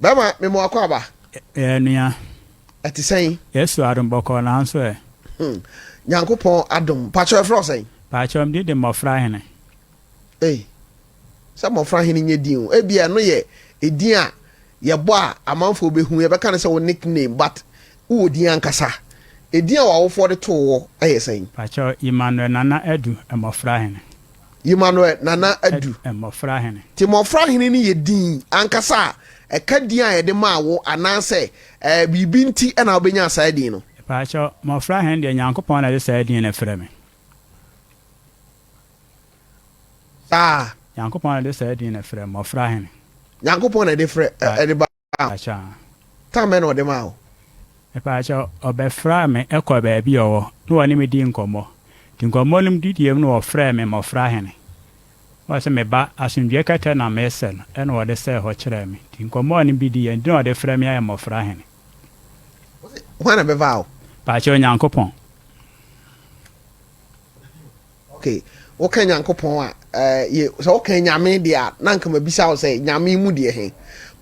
Bɛma mema wakɔ aba. Yɛ nua. Ɛte sɛn? Yesu adom bɔkɔɔ nanso ɛ? Hmm. Nyankopɔn adom. Pakyɛw ɛfrɛ wo sɛn? Pakyɛw me din de Mmɔfra Hene. Ei, sɛ Mmɔfra Hene nyɛ din o. Ebia ɛno yɛ edin a yɛbɔ a amanfoɔ bɛhu, yɛbɛka no sɛ wo nickname but wowɔ din ankasa. Edin a w'awofoɔ de too wo yɛ sɛn? Pakyɛw, Emmanuel Nana Adu, Mmɔfra Hene. Emmanuel Nana Adu. Mmɔfra Hene. Nti Mmɔfra Hene no yɛ din ankasa a ɛka din a yɛde maa wo anaasɛ ɛɛ biribi nti na wobɛnyaa saa din no? Mpakyɛw, Mmɔfra Hene deɛ Nyankopɔn na ɛde saa din no frɛ me. Saa. Nyankopɔn na ɛde saa din no frɛ, Mmɔfra Hene. Nyankopɔn na ɛde frɛ, ɛde ba. Mpakyɛw. Tam bɛn na ɔde maa wo? Mpakyɛw, ɔbɛfraa me kɔɔ baabi a ɔwɔ, na ɔne me dii nkɔmmɔ. Nti nkɔmmɔ no mu didie mu na ɔfrɛɛ me Mmɔfra Hene. Na ɔse, Me ba, asomdwoeɛ kɛtɛ na meresɛ no, ɛna ɔde sɛɛ hɔ kyerɛɛ me. Nti nkɔmmɔ a ɔne me didiiɛ no, din a ɔde frɛ me ayɛ Mmɔfra Hene. Ɔse, Hwan na ɛbɛfaa wo? Mpakyɛw, Nyankopɔn. Ok, woka Nyankopɔn a, eh, ye, sɛ woka Nyame deɛ a, na nka mabisa wo sɛ Nyame mu deɛ he.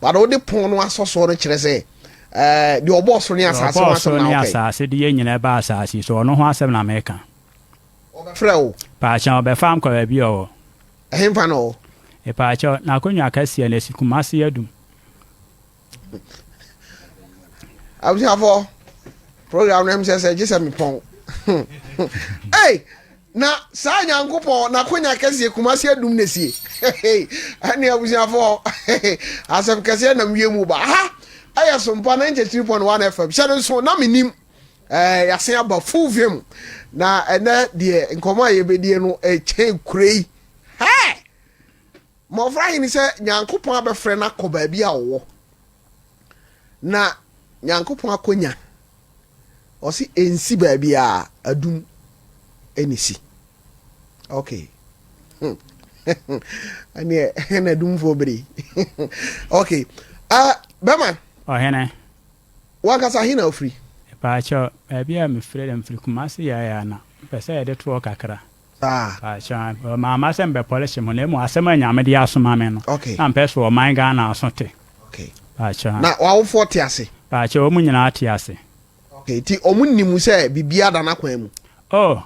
But wode pon no asɔ soɔ no kyerɛ sɛ, eh, deɛ ɔbɔɔ soro ne Deɛ asase ho ɔbɔɔ asɛm soro na ne woka yi. asase de yɛn nyinaa baa asase yi so, ɔno ho asɛm na meka. Ɔbɛfrɛ wo. Paakyɛw, ɔbɛfa me kɔ baabi a ɔwɔ. Ɛhenfa na ɔwɔ? Mepaakyɛw, n'akonnwa kɛseɛ no, esi Kumasi Adum. Abusuafoɔ, program no ɛm sɛ sɛ gye sɛ mepɔn. Ei! Na saa Nyankopɔn n'akonya kɛseɛ Kumasi Adum na esie. Ɛne abusuafoɔ, asɛm kɛseɛ nam wiem ba. Aha ɛyɛ Sompa 93.1 FM. Hyɛ no nso na menim. Ɛɛ yɛasen aba full vim. Na ɛnɛ deɛ nkɔmmɔ a yɛbɛdie no ɛkyɛn kure yi. Hɛɛ! Mmɔfra hene sɛ Nyankopɔn abɛfrɛ no akɔ baabi a ɔwɔ. Na Nyankopɔn akonya, ɔse ɛnsi baabi a adum ɛna si. Okay. Ɛneɛ ɛna adumfoɔ bere. Okay. Uh, bɛma. Ɔhene. Wankasa he na wofiri? Mepaakyɛw, baabi a mefiri deɛ mefiri Kumasi yɛɛyɛ na mepɛ sɛ yɛde toɔ kakra. Saa. Mpakyɛw, mamma sɛ mebɛpɔlehye mo na mmom asɛm a Nyame de asoma me no, Okay. na mepɛ sɛ ɔman Ghana aso te. Okay. Mpakyɛw. Na w'awofoɔ te ase? Mpakyɛw, wɔn nyinaa te ase. Okay, nti wɔn nim sɛ biribiara da n'akwan mu? Oh,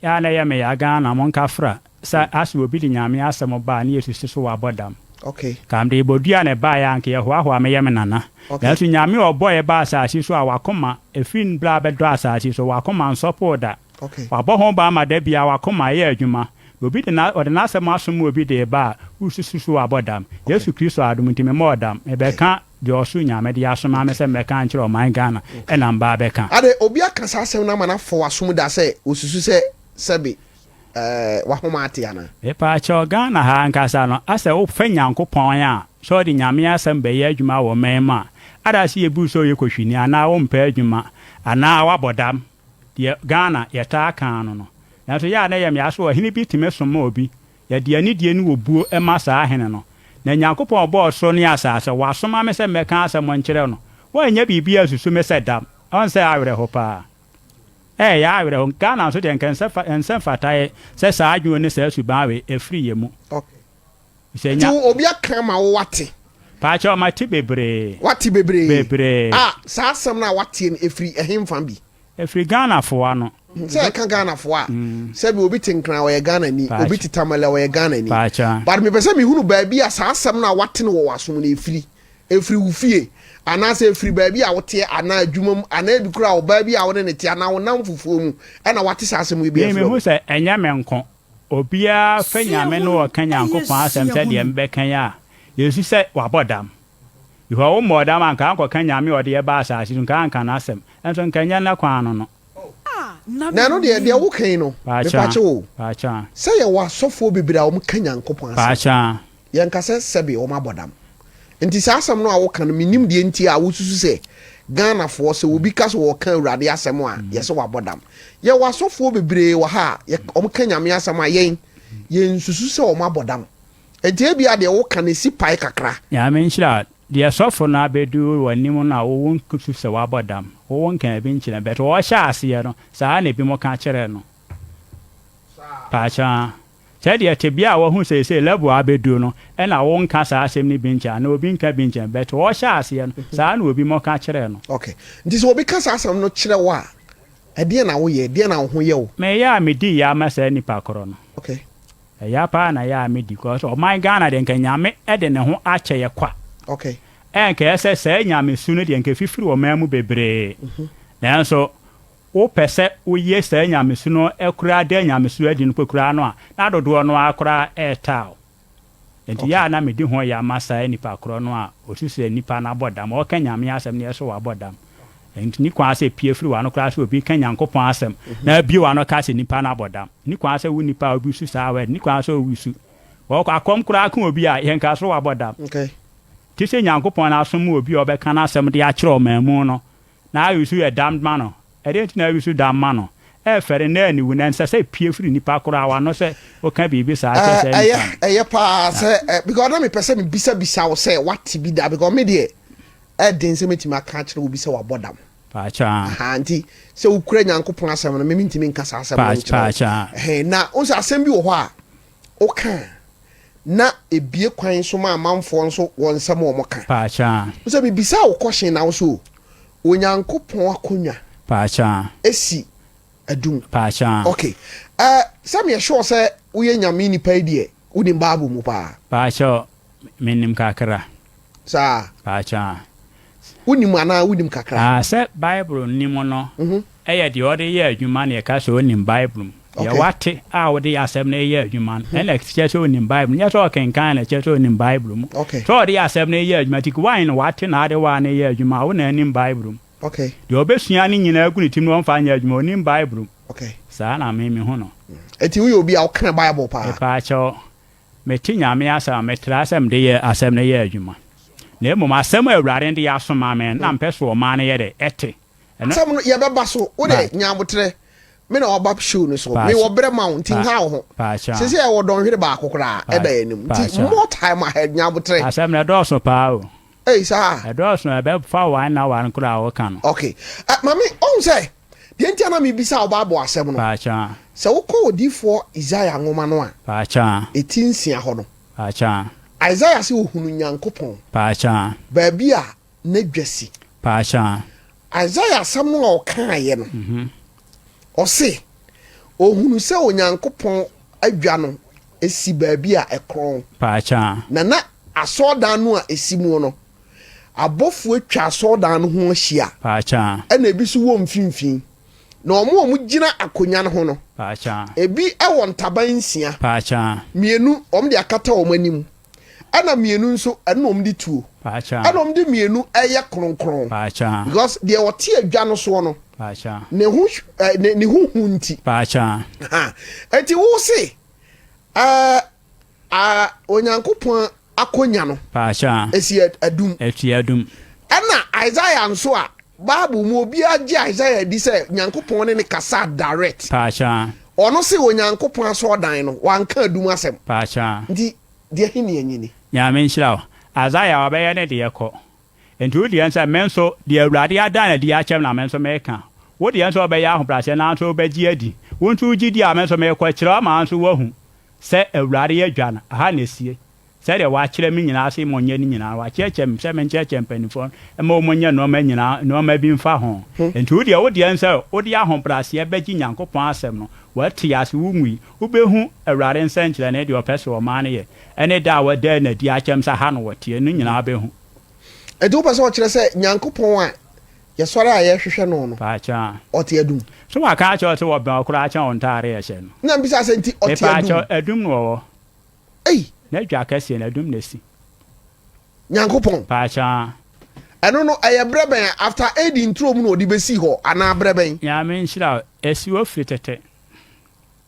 yɛ a na ɛyɛ me ya, Ghana, monka fra, sɛ ase obi de Nyame asɛm ba a ne yɛsusu so wabɔ dam. Okay. Nka mede bodua na ɛbaeɛ a anka yɛhoahoa me yɛ me nana. Okay. Nanso Nyame a ɔbɔɔ yɛ baa asase yi so a w'akoma, ɛfiri berɛ a bɛdɔ asase yi so, w'akoma nsɔpoo da. Okay. Wabɔ ho ban ma da biara w'akoma yɛ adwuma. Na obi de na ɔde n'asɛm asom obi de reba a, wosusu so wabɔ dam. Okay. Yesu Kristo adom nti memmɔɔ dam. Mebɛka deɛ ɔsoro Nyame de asoma me sɛ mmɛka nkyerɛ ɔman Ghana ɛna mba abɛka. Ade, obi aka saa asɛm no ama no afɔ w'asom da sɛ osusu sɛ sɛbe ɛɛ w'ahoma ate anaa? Mepaakyɛw, Ghana ha ankasa no, asɛ wofa Nyankopɔn a, sɛ ɔde Nyame asɛm bɛyɛ adwuma wɔ ɔman mu a, ada sɛ yɛbu wo sɛ woyɛ kɔhwini anaa wompɛ adwuma anaa woabɔ dam. Deɛ Ghana yɛtaa ka ano no. Nanso yɛ a na ɛyɛ me ya sɛ ɔhene bi tumi soma obi. Yɛde anidie ne obuo ma saa hene no. Na Nyankopɔn a ɔbɔɔ soro ne asaase, wasoma me sɛ mmɛka asɛm nkyerɛ no. Woannya biribiara ansusu me sɛ dam. Ɔn sɛ awerɛho paa. Ɛyɛ awerɛho. Ghana nso deɛ nka ɛnsɛ mfataeɛ sɛ saa adwene ne saa suban wei ɛfiri yɛ mu. Okay. Sɛ Nti nya. wo obi aka ama wo wate? Paakyɛw mate bebree. Wate bebree? Bebree. Ah, saa asɛm no a wateɛ no ɛfiri ɛhenfa bi? Ɛfiri Ghana foɔ ano. Sɛ yɛka Ghana foɔ a, sɛbi obi te Nkran ɔyɛ Ghana ni, obi te Tamale ɔyɛ Ghana ni. Paakyɛw. But mepɛ sɛ mehunu baabi a saa asɛm no a wate no wɔ w'asom no ɛfiri. Ɛfiri wo fie, anaasɛ ɛfiri baabi a woteɛ anaa adwuma mu, anaa ebi koraa ɔbaa bi a wo ne no te anaa wo nnamfofoɔ mu ɛna wate saa asɛm yi bi Me afiri mehu hɔ? sɛ ɛnyɛ me nko. Obiara fɛ Nyame no ɔka Nyankopɔn asɛm sɛ deɛ mebɛka yi a, yɛnsu sɛ wabɔ dam. Yehowa wo mmɔɔ dam a nka ankɔka Nyame a ɔde yɛ baa asase so nka anka n'asɛm. Nso nka ɛnyɛ nnɛ kwan no no. Na ɛno deɛ, deɛ woka yi no, mepakye wo, sɛ yɛwɔ asɔfoɔ bebree a wɔka Nyankopɔn asɛm. Yɛnka sɛ sɛbe wɔn abɔ dam. Nti saa asɛm no a woka no, mennim deɛ nti a wosusu sɛ Ghanafoɔ, sɛ obi ka sɛ ɔreka Awurade asɛm a, yɛsɛ wabɔ dam. Yɛwɔ asɔfoɔ bebree wɔ ha a, wɔka Nyame asɛm a, yɛn, yɛnsusu sɛ wɔn abɔ dam. Nti ebia deɛ woka no, ɛsi pae kakra. Nyame nhyira wo. Deɛ sɔfo no abɛduru w'anim no a wo wonsusu sɛ wabɔ dam, wo wonkaa bi nkyerɛ no, but ɔhyɛ aseɛ no, saa na ebinom ka kyerɛ no. Paakyɛw. Sɛdeɛ tebea a wahu seesei, level a abɛduru no, ɛna wo nka saa asɛm no bi nkyɛn anaa obi nka bi nkyɛn, but ɔrehyɛ aseɛ no, saa na obi mɔka kyerɛɛ no. Ok. Nti sɛ obi ka saa asɛm no kyerɛ wo a, ɛdeɛn na woyɛ? Deɛn na wo ho yɛ wo? Meyɛ a medi ya ma saa nipa korɔ no. Ok. Ɛya paa na ɛyɛ a medi cause ɔman Ghana deɛ nka Nyame de ne ho akyɛ yɛ kwa. Ok. Ɛnka ɛsɛ saa Nyamesu no deɛ nka ɛfifiri ɔman mu bebree. Nanso Wopɛ sɛ woyɛ saa nyamesu no koraa da nyamesu adi no mpo koraa no a, na dodoɔ no ara koraa retaa wo. Enti yɛ a na medi ho ya ma saa nipa korɔ no a ɔsusu sɛ nipa no abɔ dam, ɔreka Nyame asɛm no yɛ sɛ wabɔ dam. Ɛnni kwan sɛ ɛpue firi w'ano koraa sɛ obi reka Nyankopɔn asɛm na abue w'ano ka sɛ nipa no abɔ dam. Ɛnni kwan sɛ wo nipa a wobi su saa word, ɛnni kwan sɛ wosu. Ɔkɔ akɔm koraa ka obi a, yɛnka sɛ wabɔ dam. Te sɛ Nyankopɔn asom obi a ɔbɛka n'asɛm de akyerɛ ɔmanmu no, Na awi nso yɛ dam ma no. Ɛdeɛn nti na awi nso dam ma no? Ɛyɛ fɛre na aniwu, na ɛnsɛ sɛ ɛpue firi nipa koraa w'ano sɛ woka biribi saa kyerɛ saa Ɛyɛ nipa no. ɛyɛ paa sɛ because na mepɛ sɛ mebisa bisa wo sɛ wate bi da because me deɛ ɛden sɛ mɛtumi aka akyerɛ obi sɛ wabɔ dam. Paakyɛ aa. Ahaa nti sɛ wokura Nyankopɔn asɛm no me mentumi nka saa asɛm no nkyerɛ wo. Paakyɛ aa. Ɛhɛn na wohu sɛ asɛm bi wɔ hɔ a woka a na ebue kwan nso ma amanfoɔ nso wɔ nsɛm a wɔka. Paakyaa. Wo sɛ mebisaa wo kɔhyen na wo so Onyankopɔn akonnwa Paakyaa. si adum. Paakyaa. Ok. Eh, sɛ meyɛ sure sɛ woyɛ Nyame nipa yi deɛ, wonim Bible mu paa. Paakyaa, menim kakra. Saa? Paakyaa. Wonim anaa wonim kakra? Ah, sɛ Bible nim no yɛ deɛ ɔde yɛ adwuma na yɛka sɛ ɔnim Bible mu. Deɛ wate a wode asɛm no reyɛ adwuma no, ɛna ɛkyerɛ sɛ ɔnim Bible mu. Nyɛ sɛ ɔkenkan na ɛkyerɛ sɛ ɔnim Bible mu. Sɛ ɔde asɛm no reyɛ adwuma, nti wan na wate na ade waa no reyɛ adwuma a, wo na anim Bible mu. Deɛ ɔbɛsua ne nyinaa agu ne tirim na ɔmfa nyɛ adwuma, ɔnnim Bible mu. Saa na me mehu no. Enti woyɛ obi a wokan Bible paa? Mepaakyɛw, Mete Nyame asɛm a, metra sɛ mede yɛ asɛm no yɛ adwuma. Na mmom asɛm a Awurade de asoma me no, na mepɛ sɛ ɔman no yɛ dɛ? Ɛte. Ɛno. Asɛm no, yɛbɛba so. Wo deɛ, nya aboterɛ. Me na waba show no so. Mewɔ berɛ ma wo, nti nha wo ho. Seesei yɛwɔ dɔnhwere baako koraa ɛda yɛn anim. Nti more time ahead, nya aboterɛ. Asɛm no, ɛdɔɔso paa o. Ei, saa? Ɛdɔɔso, ɛbɛfa one hour no koraa a woka no. Okay. Eh, Mame, wohu sɛ, deɛ nti a na mebisa wo Bible asɛm no, sɛ wokɔ odiyifoɔ Isaiah nwoma no a, ɛti nsia hɔ no, Isaiah se ɔhunu Nyankopɔn baabi a n'adwa si. Isaiah asɛm no a ɔkaeɛ no, ɔse ɔhunu sɛ Onyankopɔn adwa no si baabi a ɛkorɔn, na na asɔredan no a ɛsi muo no, Abɔfoɔ atwa asɔredan no ho ahyia, ɛna ebi nso wɔ mfimfini. Na wɔn a wɔgyina akonnwa no ho no, ebi wɔ ntaban nsia, mmienu wɔde akata wɔn anim, ɛna mmienu nso ɛno na wɔde tuo, ɛna wɔde mmienu ɛyɛ kronkron, because deɛ ɔte adwa no soɔ no, ne ho ne ne ho hu nti. Eti wo se ɛɛ. A Onyankopɔn akonya no si adum. Ɛsi adum. Ɛna Isaiah nso a, Bible mu obiara gye Isaiah di sɛ Nyankopɔn ne no kasaa direct. Ɔno se Onyankopɔn asɔɔdan no, wanka adum asɛm. Nti deɛ he ne anyi ni? Nyame nhyira wo. Isaiah ɔbɛyɛ ne deɛ kɔ. Enti wo deɛ nsɛ me nso, deɛ Awurade ada no adi akyerɛ me na me nso meka. Wo deɛ nso wobɛyɛ ahobrɛaseɛ nanso wobɛgye adi. Wo nso wogye di a, me nso merekɔkyerɛ wo ama wo nso woahu sɛ Awurade adwa no, aha na ɛsie. Sɛdeɛ wɔakyerɛ me nyinaa se monyɛ no nyinaa no, wɔakyerɛkyerɛ me sɛ menkyerɛkyerɛ mpanimfoɔ no mma wɔnyɛ nnoɔma nyinaa, nnoɔma bi mfa ho. Enti wo deɛ, wo deɛ nsɛ wode ahobrɛaseɛ bɛgye Nyankopɔn asɛm no, woate ase, wonwui, wobɛhu Awurade nsɛnkyerɛnne, deɛ ɔpɛ sɛ ɔma no yɛ, ɛne da a wɔdaa no adi akyerɛ me sɛ ha na wɔteɛ no nyinaa bɛhu. Enti wopɛ sɛ ɔkyerɛ sɛ Nyankopɔn a yɛsɔre a yɛhwehwɛ no no, ɔte adum? So waka akyerɛ wo sɛ wɔbɛn wo koraa kyɛn wo ntaare a ɛhyɛ no? Na mbisa sɛ nti ɔte adum? Mepaakyɛw, adum na ɔwɔ. Ei! N'adwa kɛseɛ no, adum na esi. Nyankopɔn? Paakyɛw. Ɛno no, ɛyɛ berɛ bɛn? After Eden turo mu na ɔde bɛsii hɔ anaa berɛ bɛn? Nyame nhyira wo. Esi hɔ firi tete.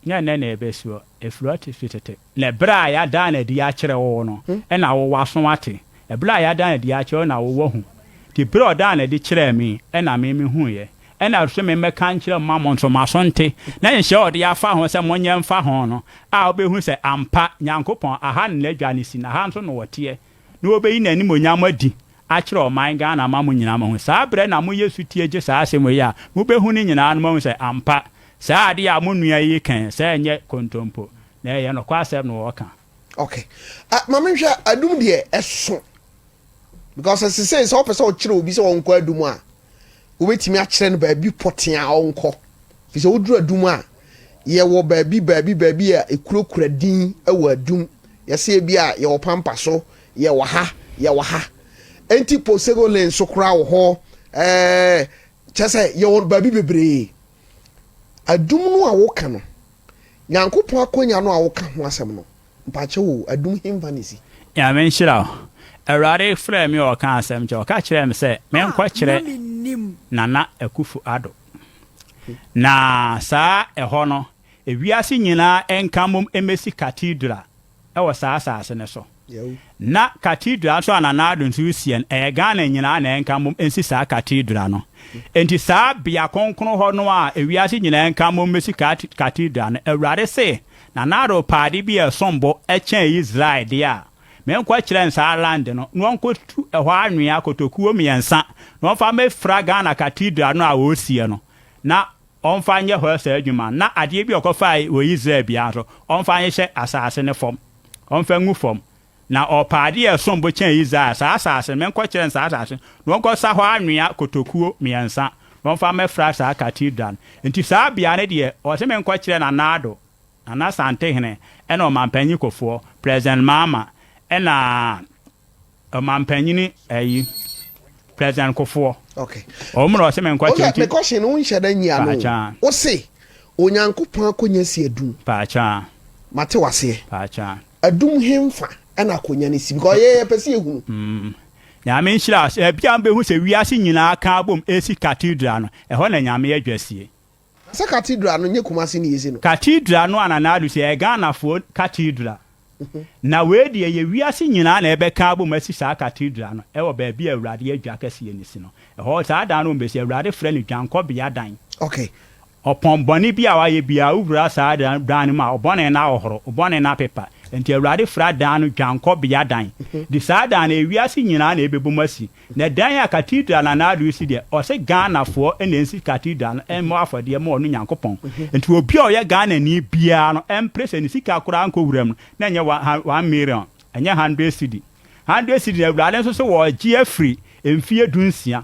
Nyɛ nnɛ na ɛbɛsi hɔ, ɛfiri hɔ te firi tete. Na ɛberɛ a yɛadaa no adi akyerɛ wo no, ɛna wo w'aso ate, ɛberɛ a yɛadaa no adi akyerɛ wo na wo woahu. Nti berɛ a ɔdaa no adi kyerɛɛ me, ɛna me mehuiɛ. Ɛna ɔse memmɛka nkyerɛ mo ma mo nso mo aso nte, na nhyehyɛɛ a ɔde afa ho sɛ monyɛ mfa ho no, a wobɛhu sɛ ampa, Nyankopɔn, aha na n'adwa no si, na ha nso na ɔteɛ, na ɔbɛyi n'animuonyam adi akyerɛ ɔman Ghana ama mo nyinaa moahu. Saa berɛ na moyɛ sotie gye saa asɛm wei a, mobɛhu ne nyinaa no moahu sɛ ampa, saa adeɛ a mo nua yi reka yi, sɛ ɛnyɛ kontompo. Na ɛyɛ nokwasɛm na wɔka. Okay. Uh, ma menhwɛ adum deɛ ɛso because sesei sɛ wopɛ sɛ ɔkyerɛ obi sɛ ɔnkɔ adum a wobɛtumi akyerɛ no baabi pɔtee a ɔnkɔ fi sɛ woduru adum a yɛwɔ baabi baabi baabi a ɛkurakura din wɔ adum yɛsɛ bi a yɛwɔ pampa so yɛwɔ ha yɛwɔ ha enti posego lane so koraa wɔ hɔ ɛɛ kyɛ sɛ yɛwɔ baabi bebree adum no a woka no Nyankopɔn akonya no a woka ho asɛm no, mpakyɛw o, adum henfa na esi? Nyame nhyira wo. Awurade frɛɛ me a ɔkaa asɛm kyerɛ ɔka kyerɛɛ me sɛ menkɔ kyerɛ Nana Akuffo Addo. Na saa ɛhɔ no, ewiase nyinaa nka mmom mmɛsi cathedral wɔ saa asase no so. Na cathedral nso a Nana Addo nso resiɛ no, ɛyɛ Ghana nyinaa na ɛnka mmom nsi saa cathedral no. Enti saa bea kronkron hɔ no a ewiase nyinaa nka mmom mmɛsi cathedral no, Awurade se, Nana Addo pɛ ade bi a ɛsom bo kyɛn Israel deɛ a, menkɔkyerɛ no saa land no, na ɔnkɔtu ɛhɔ anwea kotokuo mmiɛnsa na ɔmfa mmɛfira Ghana cathedral no a wɔresiɛ no, na Ɔmfa nyɛ hɔ saa adwuma no, na adeɛ bi a ɔkɔfae wɔ Israel biara nso, ɔmfa nhyɛ asase no fam. Ɔmfa ngu fam. Na ɔpɛ adeɛ a ɛsom bo kyɛn Israel, saa asase no, menkɔkyerɛ no saa asase no, na ɔnkɔsa hɔ anwea kotokuo mmiɛnsa, na ɔmfa mmɛfra saa cathedral no. Enti saa bea no deɛ, ɔse menkɔkyerɛ Nana Addo, Nana Asantehene, ɛna Ɔmanpanyin Kofoɔ, President Mahama, ɛna Ɔmampanyini ayi President Kofoɔ. Okay. Ɔmo na ɔse me nkɔ kyɛn ti. Me kɔhyɛn no nhyɛ da nyi ano. Paakyaa. Ose Onyankopɔn akonya si adum. Paakyaa. Mate waseɛ. Paakyaa. Adum henfa ɛna akonya no si because yɛ yɛpɛ sɛ yɛhunu. Mm. Nyame nhyira wo. Sɛ bia mobɛhu sɛ wiase nyinaa ka abom esi cathedral no, ɛhɔ na Nyame adwa sie. Sɛ cathedral no nyɛ Kumasi na yɛsi no. Cathedral no a Nana Addo si ɛyɛ Ghanafoɔ cathedral. Na wei deɛ ɛyɛ wiase nyinaa na ɛbɛka abom asi saa cathedral no ɛwɔ baabi a Awurade adwa kɛseɛ no si no. Ɛhɔ saa dan no wɔbɛsi, Awurade frɛ no dwankɔbea dan. Okay. Ɔpɔn bɔne bi a wayɛ biara, wowura saa dan no mu a, wo bɔne no ahohoro, wo bɔne no apepa. Enti Awurade frɛ dan no dwankɔbea dan. De saa dan no, ɛyɛ wiase nyinaa na ɛbɛbom asi. Na dan a cathedral Nana Addo resi deɛ, ɔse Ghanafoɔ na ɛnsi cathedral no mmɔ afɔdeɛ ma ɔno Nyankopɔn. Nti obi a ɔyɛ Ghanani biara no ɛmpere sɛ ne sika koraa nkɔ wuram no, na ɛnyɛ 1 million, ɛnyɛ 100 cedi. 100 cedi no Awurade nso se wɔregye afiri mfeɛ 16.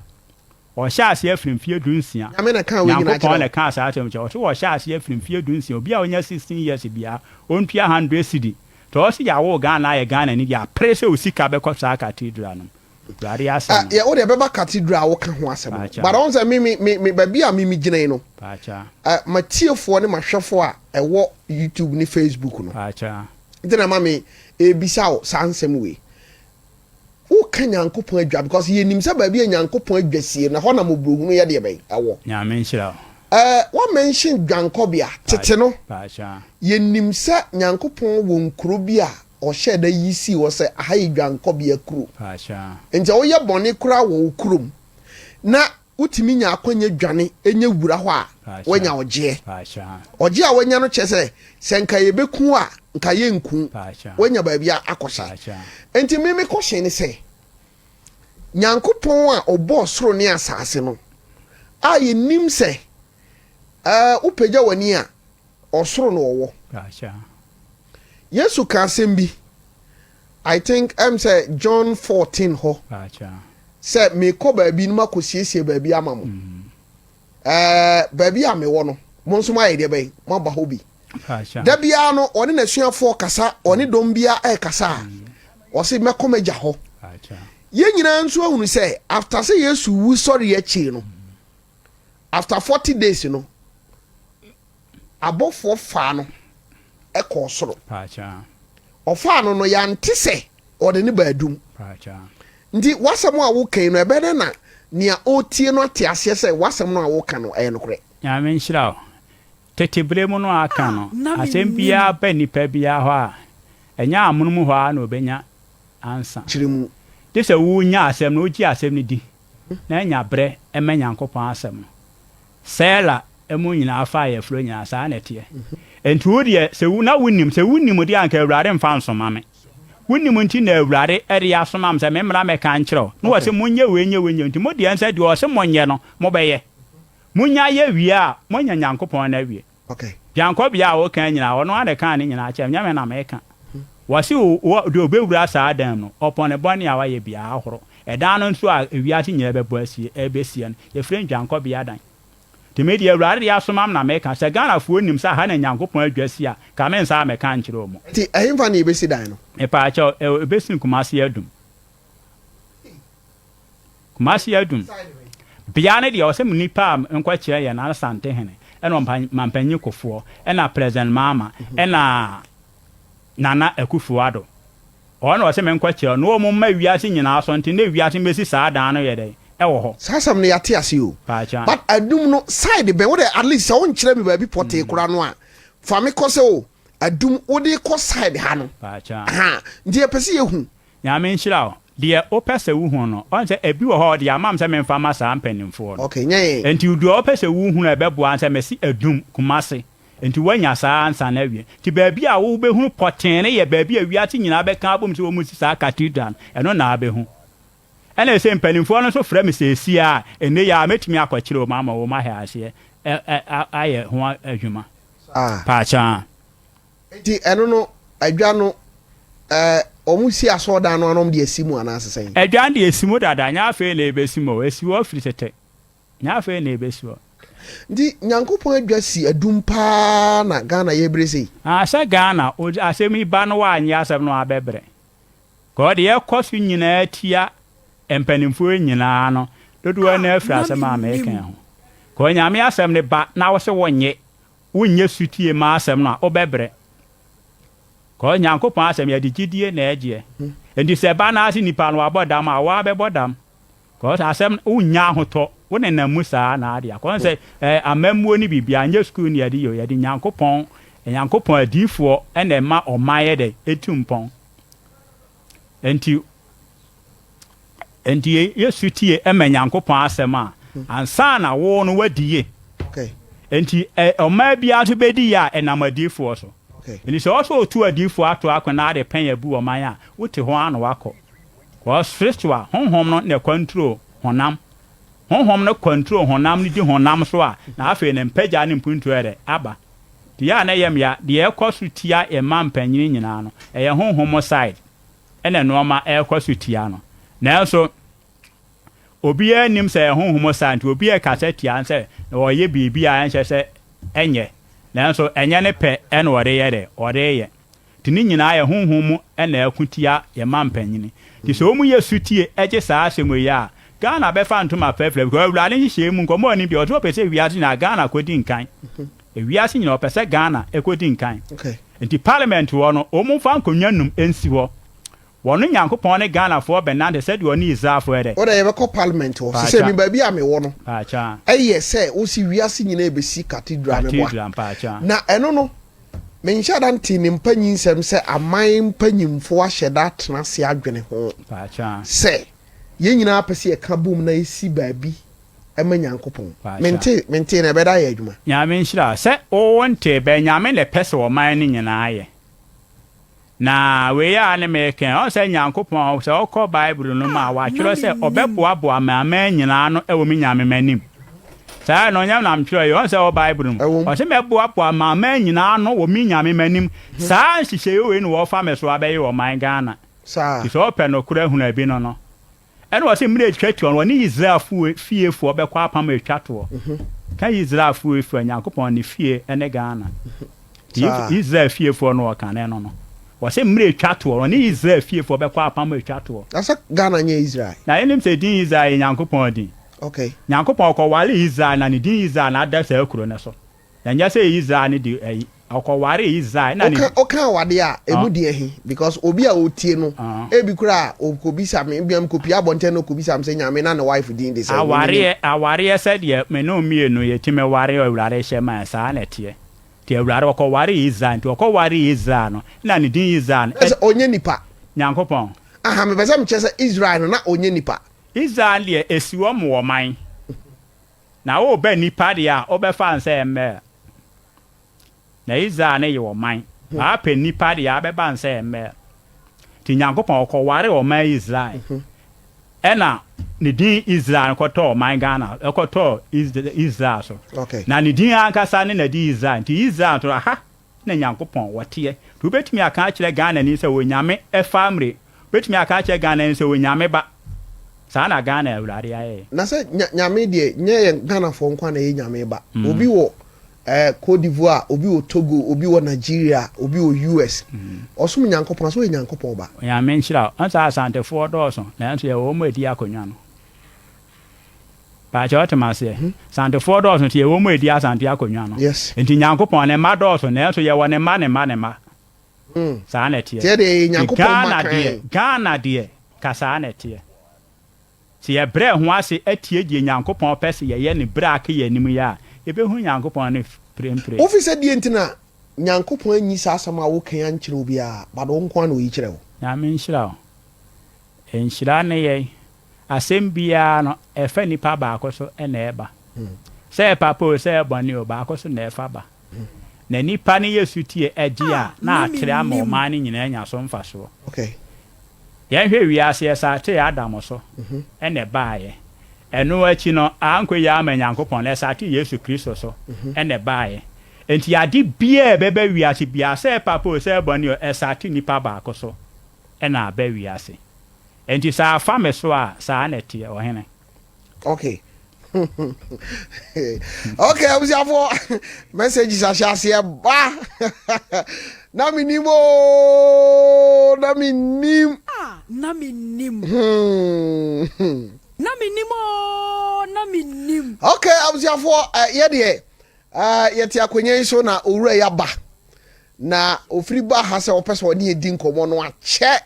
Ɔhyɛ aseɛ afiri mfeɛ 16. Nyame na ɛkaa wei nyinaa kyerɛ Nyankopɔn wo? na ɛkaa saa asɛm kyerɛ. Ɔse wɔhyɛ aseɛ afiri mfeɛ 16. Obi a ɔnya 16 years biara, ɔntua 100 cedi. Tɔ ɔse yɛawo Ghana ayɛ Ghanani deɛ apere sɛ wo sika bɛkɔ saa cathedral no mu. Awurade asɛm no. Yɛ wo deɛ bɛba cathedral a woka ho asɛm no. Paakyɛw. But ɔn sɛ me me me me baabi a me me gyina yi no. Paakyɛw. Uh, matiefoɔ ne mahwɛfoɔ a ɛwɔ YouTube ne Facebook no. Paakyɛw. Nti na ma me ebisa wo saa nsɛm wei. Woka Nyankopɔn adwa because yɛnim sɛ baabi a Nyankopɔn adwa sie no, ɛhɔ na mmɔborɔhunu yɛ deɛ bɛn? Ɛwɔ. Nyame nhyira wo. Eh, wa mention dwankɔbea, tete no, yɛnim sɛ Nyankopɔn wɔ nkuro bi a ɔhyɛɛ da yi sii hɔ sɛ aha yɛ dwankɔbea kuro. Nti sɛ woyɛ bɔne koraa wɔ wo kurom na wotumi nya akwanya dwane nya wura hɔ a, woanya ɔgyeɛ. Ɔgyeɛ a woanya no kyerɛ sɛ, sɛ nka yɛbɛku wo a, nka yɛnku wo. Woanya baabi akɔhyɛ. Enti me me kɔhyɛn ne sɛ, Nyankopɔn a ɔbɔɔ soro ne asase no, a yɛnim sɛ ɛɛ wopagya w'ani a, ɔsoro na ɔwɔ. Yesu ka asɛm bi, I think ɛm sɛ John 14 hɔ sɛ mekɔ baabi no makɔsiesie baabi ama mo. Ɛɛ baabi a mewɔ no, mo nso moayɛ deɛ bɛn, moaba hɔ bi. Da biara no ɔne n'asuafoɔ kasa, ɔne dɔm biara ɛrekasa a, ɔse mɛkɔ m'agya hɔ. Yɛn nyinaa nso ahunu sɛ after sɛ Yesu wu sɔre akyiri no, after 40 days no, abɔfoɔ faa no kɔɔ soro. Ɔfaa no no, yɛante sɛ ɔde no baa dum. Nti w'asɛm a woka yi no, ɛbɛyɛ dɛn na nea ɔretie no ate aseɛ sɛ w'asɛm no a woka no ɛyɛ nokorɛ? Nyame nhyira wo. Tete bere mu no a aka no, asɛm biara ba nipa biara hɔ a, ɛnyɛ amonom hɔ ara na ɔbɛnya ansa. Kyerɛ mu. Gye sɛ wonya asɛm no, wogye asɛm no di, na anya berɛ ma Nyankopɔn asɛm no. Sela mu nyinaa fa ayɛforɔ nyinaa, saa na ɛteɛ. Enti wo deɛ, sɛ wo, na wonim, sɛ wonim deɛ anka Awurade mfa nsoma me. Wonim nti na Awurade de asoma me sɛ memmra mmɛka nkyerɛ wo. Na wɔse, monyɛ wei, nyɛ wei, nyɛ wei. Nti mo deɛ nsɛ deɛ ɔse monyɛ no, mobɛyɛ. Monya yɛ wie a, moanya Nyankopɔn no awie. Okay. Dwankɔbea a woka nyinaa, ɔno ara na ɛkaa ne nyinaa kyerɛɛ me, nyɛ me na meka. Wɔse o, deɛ ɔbɛwura saa dan mu no, ɔpɔn ne bɔne a wayɛ biara ahoro. Ɛdan no nso a ewiase nyinaa bɛbɔ asie, ɛrebɛsie no, yɛfrɛ no dwankɔbea dan. Nti me deɛ Awurade de asoma me na meka, sɛ Ghanafoɔ nim sɛ ha na Nyankopɔn adwa si a, nka mensan mmɛka nkyerɛ wɔn. Nti ɛhenfa na yɛbɛsi dan no? Mepaakyɛw, ɛbɛsi no Kumasi Adum. Kumasi Adum. Bea no deɛ ɔsɛ me nipa a nkɔkyerɛ yɛ Nana Santehene, ɛna Ɔmampanyin Kofoɔ, ɛna President Mahama, ɛna Nana Akufo Addo. Ɔno na ɔsɛ me nkɔkyerɛ na wɔn mma wiase nyinaa so nte na wiase mmɛsi saa dan no yɛ dɛn ɛwɔ hɔ. Saa asɛm no yɛate ase o. Paakyɛw. But Adum no side bɛn? Wo deɛ at least sɛ wonkyerɛ me baabi pɔtee koraa no a, fa me kɔ sɛ o Adum wode kɔ side ha no. Paakyɛw. Ahaa nti yɛpɛ sɛ yɛhu. Nyame nhyira wo. Deɛ wopɛ sɛ wohu no, ɔhu sɛ ebi wɔ hɔ a ɔde ama me sɛ memfa mma saa mpanimfoɔ no. Okay, nyɛ yɛn. Nti deɛ wopɛ sɛ wohunu a ɛbɛboa ne sɛ mese Adum, Kumasi. Nti woanya saa ansa no awie. Nti baabi a wobɛhunu pɔtee no yɛ baabi a wiase nyinaa bɛka abom sɛ wɔresi saa cathedral no, ɛno na wobɛhu. Ɛna ɛsɛ mpanimfoɔ no nso frɛ me seesie a, ɛnnɛ yi ara mɛtumi akɔkyerɛ wɔn ama wɔn ahɛ aseɛ ayɛ ho adwuma. Saa. Paakyaa. Nti ɛno no, adwa no, ɛɛ, wɔn si asɔɔdan no ano wɔn de asi mu anaasɛ sɛn? Adwa no deɛ esi mu dada, nyɛ afei na ebesi mu o, esi hɔ firi tete, nyɛ afei na ebesi hɔ. Nti Nyankopɔn adwa si adum paa na Ghana yɛbrɛ sei? Ah, sɛ Ghana, asɛm yi ba no woannye asɛm no abɛbrɛ. Kɔ deɛ ɛkɔ so nyinaa tia mpanimfoɔ yi nyinaa no, dodoɔ no ara firi Ah, na asɛm a mennim. meka yi ho. Kɔ Nyame asɛm no ba na wose wonnye, Wonyɛ sotie ma asɛm no a, wobɛbrɛ. Cause Nyankopɔn asɛm yɛde gyidie na ɛgyeɛ. Nti sɛ ɛba naa se nipa no wabɔ dam a, woaa bɛbɔ dam. Cause asɛm no, wonnya ahotɔ, wo nenam mu saa na ade akɔ. Wohu sɛ eh, amammuo ne biribiara, nyɛ sukuu na yɛde yɛ o, yɛde Nyankopɔn, Nyankopɔn adiyifoɔ na ɛma ɔman yɛ dɛn, ɛtu mpɔn. Nti, Enti yɛ sotie ma Nyankopɔn asɛm a, ansa na wo no woadi ye. Enti ɔman biara nso bɛdi ye a, ɛnam adiyifoɔ so. Enti sɛ ɔsɛ ɔtu adiyifoɔ ato ako na ade pɛn abu ɔman a, wote hɔ ara na wakɔ. Because spiritual, honhom no na ɛkɔntro honam. Honhom no kɔntro honam no di honam so a, na afei ne mpagya ne mpuntuo ayɛ dɛ? Aba. Nti yɛ a na ɛyɛ me ya, deɛ ɛkɔ so tia yɛn mma mpanyini nyinaa no, ɛyɛ honhom side. na nnoɔma rekɔ so tia no. Nanso obiara nnim sɛ ɛyɛ honhom saa nti obi rekasa tia no sɛ ɔreyɛ biribi a ɛnhyɛ sɛ ɛnyɛ. Nanso ɛnyɛ ne pɛ na ɔde yɛ dɛ, ɔde reyɛ. Nti ne nyinaa yɛ honhom mu na ɛko tia yɛn mma mpanyini. Nti sɛ wɔn yɛ sutie gye saa asɛm yi a, Ghana bɛfa ntoma frɛfrɛ because Awurade nhyehyɛɛ mu nkɔmmɔ a ɔnim deɛ ɔsɛ ɔpɛ sɛ wiase nyinaa Ghana kɔdi nkan. Ewiase nyinaa ɔpɛ sɛ Ghana kɔdi nkan. Nti parliament hɔ no wɔn mfa nkonnwa num nsi hɔ. Wɔno Nyankopɔn ne Ghanafoɔ bɛnante sɛdeɛ ɔne Israelfoɔ yɛ dɛ. Wodɛ yɛbɛkɔ parliament hɔ. Sesei Paakya. me baabi a mewɔ no Paakya. ɛyɛ sɛ wosi wiase nyinaa ɛbɛsi cathedral meboa. Cathedral mpaakya. Na ɛno no menhyɛ da ntee ne mpanyinsɛm sɛ aman mpanyimfoɔ ahyɛ da atena ase adwene ho Paakya. sɛ yɛn nyinaa pɛ sɛ yɛka bom na yɛsi baabi ma Nyankopɔn. Mentee, mentee na ɛbɛda ayɛ adwuma. Nyame nhyira wo. Sɛ wo ntee bɛ, Nyame na ɛpɛ sɛ ɔman no nyinaa yɛ. Na wei a ne meka yi, ɔhu sɛ Nyankopɔn, sɛ wokɔ Bible no mu a, Ah, na watwerɛ sɛ mennim. ɔbɛboaboa amanaman nyinaa ano wɔ me Nyame m'anim. Saa no, ɔnyɛ na metwerɛ yi, ɔhu sɛ ɛwɔ Bible no mu. Ɛwom. Ɔse mɛboaboa amanaman nyinaa ano wɔ me Nyame m'anim. Saa nhyehyɛeɛ wei na wɔfa me so abɛyɛ ɔman Ghana. Saa. Nti sɛ wopɛ nokorɛ hunu abi no no, Ɛnna ɔse mmerɛ ɛtwa toɔ no, ɔne Israelfoɔ fiefoɔ bɛkɔ apam a ɛtwa toɔ. Ka Israelfoɔ fie a, Nyankopɔn ne fie ne Ghana. Saa. Israel fiefoɔ no ɔkane no no. Ɔse mmerɛ ɛtwa toɔ no, ɔne Israel fiefoɔ bɛkɔ apam a ɛtwa toɔ. Na sɛ Ghana nyɛ Israel? Na yɛnim sɛ din Israel yɛ Nyankopɔn din. Okay. Nyankopɔn ɔkɔwaree Israel na ne din Israel na ada saa kuro no so. Na nyɛ sɛ Israel no de ayi, ɔkɔwaree Israel na ne. Woka woka awadeɛ a, ɛmu deɛ he? Because obi a ɔtie no, ebi koraa a, ɔkɔbisa me, ebia mekɔpie abɔnten na ɔkɔbisa me sɛ Nyame na ne wife din de sɛn? Me mennim. Awareɛ, awareɛ sɛdeɛ me ne wo mmienu yɛtumi ware a Awurade hyɛ ma yɛn, saa na ɛteɛ. Nti Awurade, ɔkɔwaree Israel, nti ɔkɔwaree Israel no, na ne din Israel no, Na sɛ ɔnyɛ nipa. Nyankopɔn. Aha, mepɛ sɛ mekyerɛ sɛ Israel no, na ɔnyɛ nipa. Israel deɛ, ɛsi hɔ ma ɔman. Na woreba nnipa deɛ a, wobɛfa no sɛ mmerɛ. Na Israel no yɛ ɔman. Waapɛ nnipa deɛ a, wobɛba no sɛ mmerɛ. Nti Nyankopɔn ɔkɔwaree ɔman Israel. Ɛna ne din Israel no kɔtɔɔ ɔman Ghana, ɛkɔtɔɔ Israel so. Okay. Na ne din ankasa ne na di Israel. Nti Israel nso aha na Nyankopɔn wɔteɛ. Nti wobɛtumi aka akyerɛ Ghanani sɛ Onyame family, wobɛtumi aka akyerɛ Ghanani sɛ Onyame ba. Saa na Ghana Awurade ayɛ yɛn. Na sɛ Nyame deɛ nyɛ yɛn Ghanafoɔ nkoa na ɛyɛ Nyame ba. Obi wɔ eh, Cote d'Ivoire, obi wɔ Togo, obi wɔ Nigeria, obi wɔ US. Ɔsom Nyankopɔn a, sɛ ɔyɛ Nyankopɔn ba. Onyame nhyira wo. Ɔn sɛ Asantefoɔ dɔɔso nanso yɛwɔ wɔn a ɛdi akonnwa no. Paakyɛ wote maseɛ? Asantefoɔ dɔɔso nti yɛwɔ wɔn a ɛdi Asante akonnwa no. Yes. Nti Nyankopɔn ne mma dɔɔso nanso yɛwɔ ne mma ne mma ne mma. Saa na ɛteɛ. Nti ɛdeɛ yɛyɛ Nti Nyankopɔn mma Ghana deɛ, kann. Ghana deɛ, ka saa na ɛteɛ. Sɛ yɛbrɛ ho ase tie deɛ Nyankopɔn pɛ sɛ yɛyɛ no berɛ a aka yɛn anim yi a, yɛbɛhunu Nyankopɔn no prempren. Wofi sɛ deɛ nti na Nyankopɔn anyi saa asɛm a woka yi ankyerɛ obiara, but wo nko ara na oyi kyerɛ wo? Nyame nhyira wo. Nhyira ne yɛn. Asɛm biara no, ɛfa nipa baako so na ɛba. Sɛ ɛyɛ papa o, sɛ ɛyɛ bɔne o, baako so na ɛfa ba. Na nipa no yɛ sotie gye a, Ah, na na atrɛ ama mennim. ɔman no nyinaa anya so mfasoɔ. Okay. Yɛnhwɛ wiase, ɛsatee Adam so na ɛbaeɛ. Ɛno akyi no, ankɔ yie amma Nyankopɔn no, ɛsatee Yesu Kristo so na ɛbaeɛ. Enti ade biara a ɛbɛba wiase biara, sɛ ɛyɛ papa o, sɛ ɛyɛ bɔne o, ɛsate nipa baako so na aba wiase. Enti sɛ afa me so a, saa na ɛteɛ, ɔhene. Okay. Okay, abusuafoɔ, messages ahyɛ aseɛ ba. Na menim o, na menim. Ah, na menim. Hmm. Na menim o, na menim. Okay, abusuafoɔ, eh, yɛ deɛ, eh, yɛte akonnwa yi so na owura yi aba. Na ofiri ba ha sɛ ɔpɛ sɛ ɔne yɛdi nkɔmmɔ no akyɛ.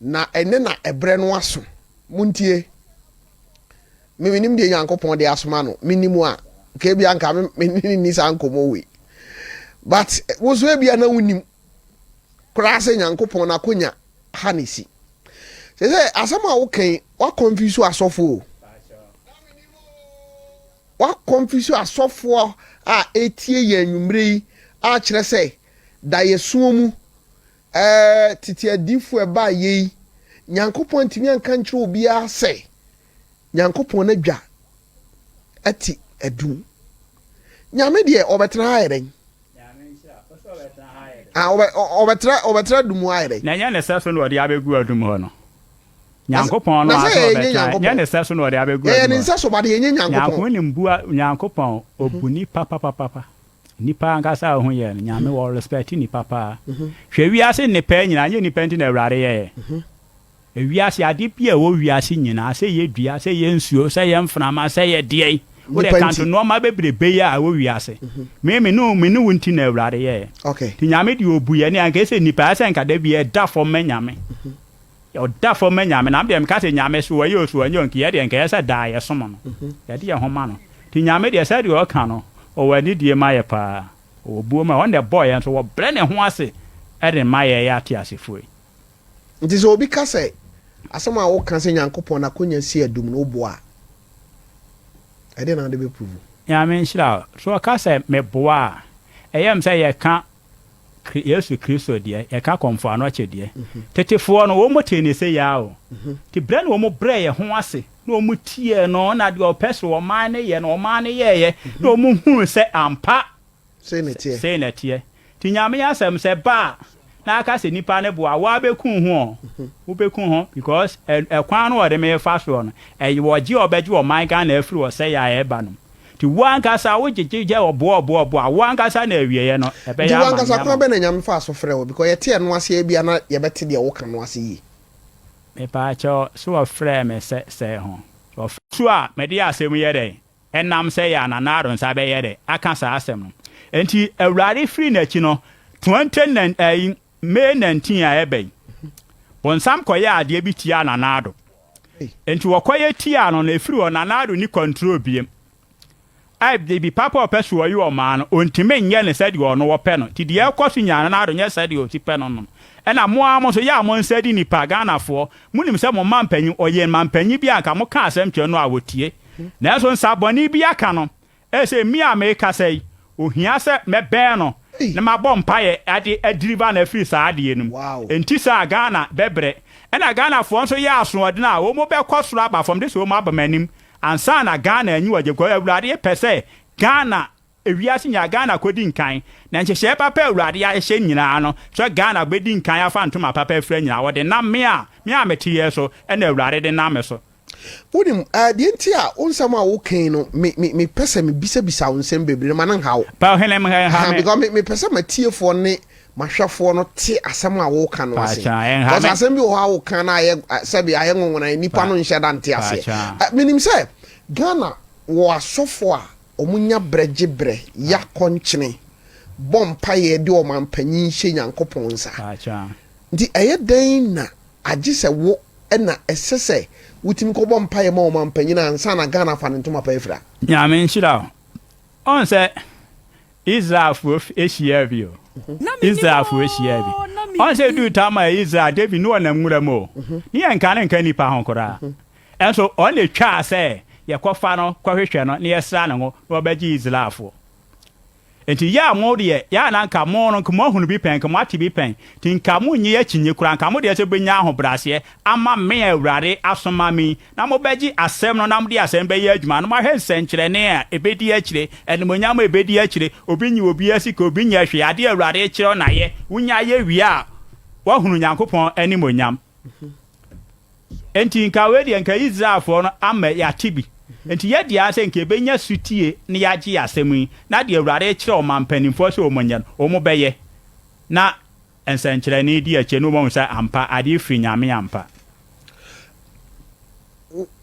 Na ɛnɛ na ɛberɛ no aso. Montie. Me menim deɛ Nyankopɔn de asoma no. Menim a, nka ebia nka me me ne nni saa nkɔmmɔ wei. But wo nso ebia na wonim koraa sɛ Nyankopɔn n'akonya ha na esi. Sɛ sɛ asɛm a woka yi, woakɔnfuse asɔfo o. Woakɔnfuse asɔfoɔ a ɛretie yɛn anwummerɛ yi a kyerɛ sɛ daeɛsoɔ mu Ɛɛ, tete adiyifo a ɛbaa yei, Nyankopɔn antumi anka ankyerɛ obiara sɛ Nyankopɔn n'adwa te adum. Nyame deɛ ɔbɛtena ha ayɛ dɛn? Ah, ɔbɛ, ɔbɛtra, ɔbɛtra adum hɔ ayɛ dɛn? Na ɛnyɛ ne sɛso na ɔde abɛgu adum hɔ no. Nyankopɔn no Na sɛ ara sɛ yɛnyɛ ɔbɛtra, Nyankopɔn. nyɛ ne sɛso na ɔde abɛgu Yɛyɛ adum ne hɔ. nsɛso, but yɛnyɛ Nyankopɔn. Nyankopɔn nim bua, Nyankopɔn, ɔbu nipa papapapa. Nipa ankasa a ohu yɛ no, Nyame wɔ respect nipa paa. Hwɛ wiase nnepɛɛ nyinaa, nyɛ nipa nti na Awurade yɛɛ. Ewiase, ade bi a ɛwɔ wiase nyinaa, sɛ ɛyɛ dua, sɛ ɛyɛ nsuo, sɛ ɛyɛ mframa, sɛ ɛyɛ deɛn, wo deɛ Nipa kanto nti. nnoɔma bebrebe yi a ɛwɔ wiase. Me, me ne wo, me ne wo nti na Awurade yɛɛ. Okay. Nti Nyame deɛ ɔbu yɛn a, anka ɛsɛ sɛ nipa, ɛsɛ nka da biara ɛda fam ma Nyame. Ɔda fam ma Nyame, na me deɛ meka sɛ Nyame so ɔyɛ o so ɔnyɛ o, nka yɛ deɛ nka ɛyɛ sɛ daa yɛsom no, yɛde yɛn ho ma no. Nti Nyame deɛ sɛdeɛ ɔka no, ɔwɔ anidie ma yɛ paa, ɔwɔ buo ma yɛ, ɔno na ɛbɔɔ yɛn nso ɔbrɛ ne ho ase de ma yɛ yɛ ateasefoɔ yi. Nti sɛ obi ka sɛ asɛm a woka sɛ Nyankopɔn n'akonya si adum no woboa a, ɛdeɛn na wode bɛ prove? Nyame nhyira wo. So ɔka sɛ meboa a, ɛyɛ me sɛ yɛka Yesu Kristo deɛ, yɛka kɔmfo anɔkye deɛ. Tetefoɔ no, wɔn tee ne sei ara o. Nti berɛ na wɔn brɛɛ yɛn ho ase, na wɔn tiee no, na deɛ ɔpɛ sɛ ɔman no yɛ no, ɔman no yɛeɛ, na wɔn huu sɛ ampa Sei na ɛteɛ. sei na ɛteɛ. Nti Nyame asɛm sɛ ba a, na aka sɛ nipa no boa, woa bɛku wo ho o, wobɛku ho because ɛkwan no ɔde me refa soɔ no, ɛyɛ ɔgye a ɔbɛgye ɔman Ghana afiri ɔsɛeɛ a ɛreba no mu. Nti wo ankasa wo gyegye gyɛ ɔboa ɔboa ɔboa wo ankasa na awieɛ no ɛbɛyɛ Nti wo amaneɛ ankasa ama kwan wo. bɛn na Nyame faa so frɛɛ wo because yɛte ɛno ase a ebia na yɛbɛte deɛ woka no ase yie. Mepaakyɛw so wɔfrɛɛ me sɛ sɛɛ ho? Wɔfrɛ. Su a mede asɛm yi yɛ dɛn? Ɛnam sɛ yɛ a Nana Addo nsa bɛyɛ dɛ aka saa asɛm no nti Awurade firi n'akyi no 20 ɛyi May 19 a ɛba yi bonsam kɔyɛɛ adeɛ bi tiaa Nana Addo. Enti wɔkɔyɛ tiaa no no, ɛfiri hɔ Nana Addo nni control biem. A biribi papa a ɔpɛ so ɔyɛ ɔmaa no, ɔntumi nyɛ no sɛdeɛ ɔno ɔpɛ no. Nti deɛ ɛrekɔ so nyinaa Nana Addo nyɛ sɛdeɛ ɔsi pɛ no no. Ɛna mo ara mo nso, yɛ a mo nsa di nnipa, Ghanafoɔ, monim sɛ mo mampanyin, ɔyɛ mampanyin bi a anka moka asɛm kyerɛ no a ɔtie. Nanso nsa bɔne bi aka no, Ɛsɛ me a merekasa yi, ohia sɛ mɛbɛn no na mabɔ mpaeɛ de adeliver no afiri saa adeɛ no mu. Ɛnti saa a Ghana bɛbrɛ. Ɛna Ghanafoɔ nso yɛ asoɔden a, wɔn bɛkɔ soro aba fam, gye sɛ wɔn aba m'anim ansa na Ghana anyi wɔn agye, because Awurade pɛ sɛ Ghana Ewiase nyinaa, Ghana kɔdi nkan. Na nhyehyɛɛ papa a Awurade ahyehyɛ nyinaa no, sɛ Ghana bɛdi nkan afa ntoma papa afira nyinaa, wɔde nam me a, me a mete yɛ so, ɛna Awurade de nam me so. Wonim, eh, deɛ nti a wo nsɛm a woka yi no, me, me, mepɛ sɛ mebisabisa wo nsɛm bebree no, ma no nha wo. Pa ɔhene, nha Aha, me. because me, mepɛ sɛ m'atiefoɔ ne m'ahwɛfoɔ no te asɛm a woka no ase. Paakya, ɛnha Because me. asɛm bi wɔ hɔ a woka na ayɛ, eh, sɛbe ayɛ nwonwona, nnipa Pa, no nhyɛ da nte aseɛ. paakya. Eh, menim sɛ Ghana wɔ asɔfoɔ a Wɔnya berɛ gye berɛ ya kɔnkyene, bɔ mpaeɛ de ɔmanpanin hyɛ Nyankopɔn nsa. Nti ɛyɛ dɛn na agye sɛ wo na ɛsɛ sɛ wotumi kɔbɔ mpaeɛ ma ɔmanpanin ansa na Ghana afa ne ntoma pa afira? Nyame nhyira wo. Wohu sɛ Israelfoɔ hyiaa bi o. Israelfoɔ hyiaa bi. Wohu sɛ ɛduu tam a Israel, David ne ɔnam nwura mu o. Ne yɛ nka ne nka nnipa ho koraa. Nso ɔno na ɛtwaa sɛ yɛkɔfa no kɔhwehwɛ no na yɛsra ne ngo na ɔbɛgye Israelfoɔ. Enti yɛ a mo deɛ, yɛ a na nka mo no, nka moahunu bi pɛn, nka moate bi pɛn, nti nka monnye akyinnye koraa, nka mo deɛ sɛ mobɛnya ahobrɛaseɛ ama me a Awurade asoma me yi, na mobɛgye asɛm no na mode asɛm no bɛyɛ adwuma, na moahwɛ nsɛnkyerɛnne a ɛbɛdi akyire, animuonyam a ɛbɛdi akyire, obi nyi obiara sika, obi nyɛ hwee, adeɛ a Awurade rekyerɛ wo na yɛ, wonya yɛ wie a, woahunu Nyankopɔn animuonyam. Enti nka wei deɛ nka Israelfoɔ no ama yɛate bi. Enti yɛ deɛ ara sɛ nka yɛbɛnya sotie na yɛagye asɛm yi, na deɛ Awurade rekyerɛ ɔman mpanimfoɔ sɛ wɔnyɛ no, wɔbɛyɛ. Na nsɛnkyerɛnne di akyire na wɔahu sɛ ampa, adeɛ firi Nyame ampa.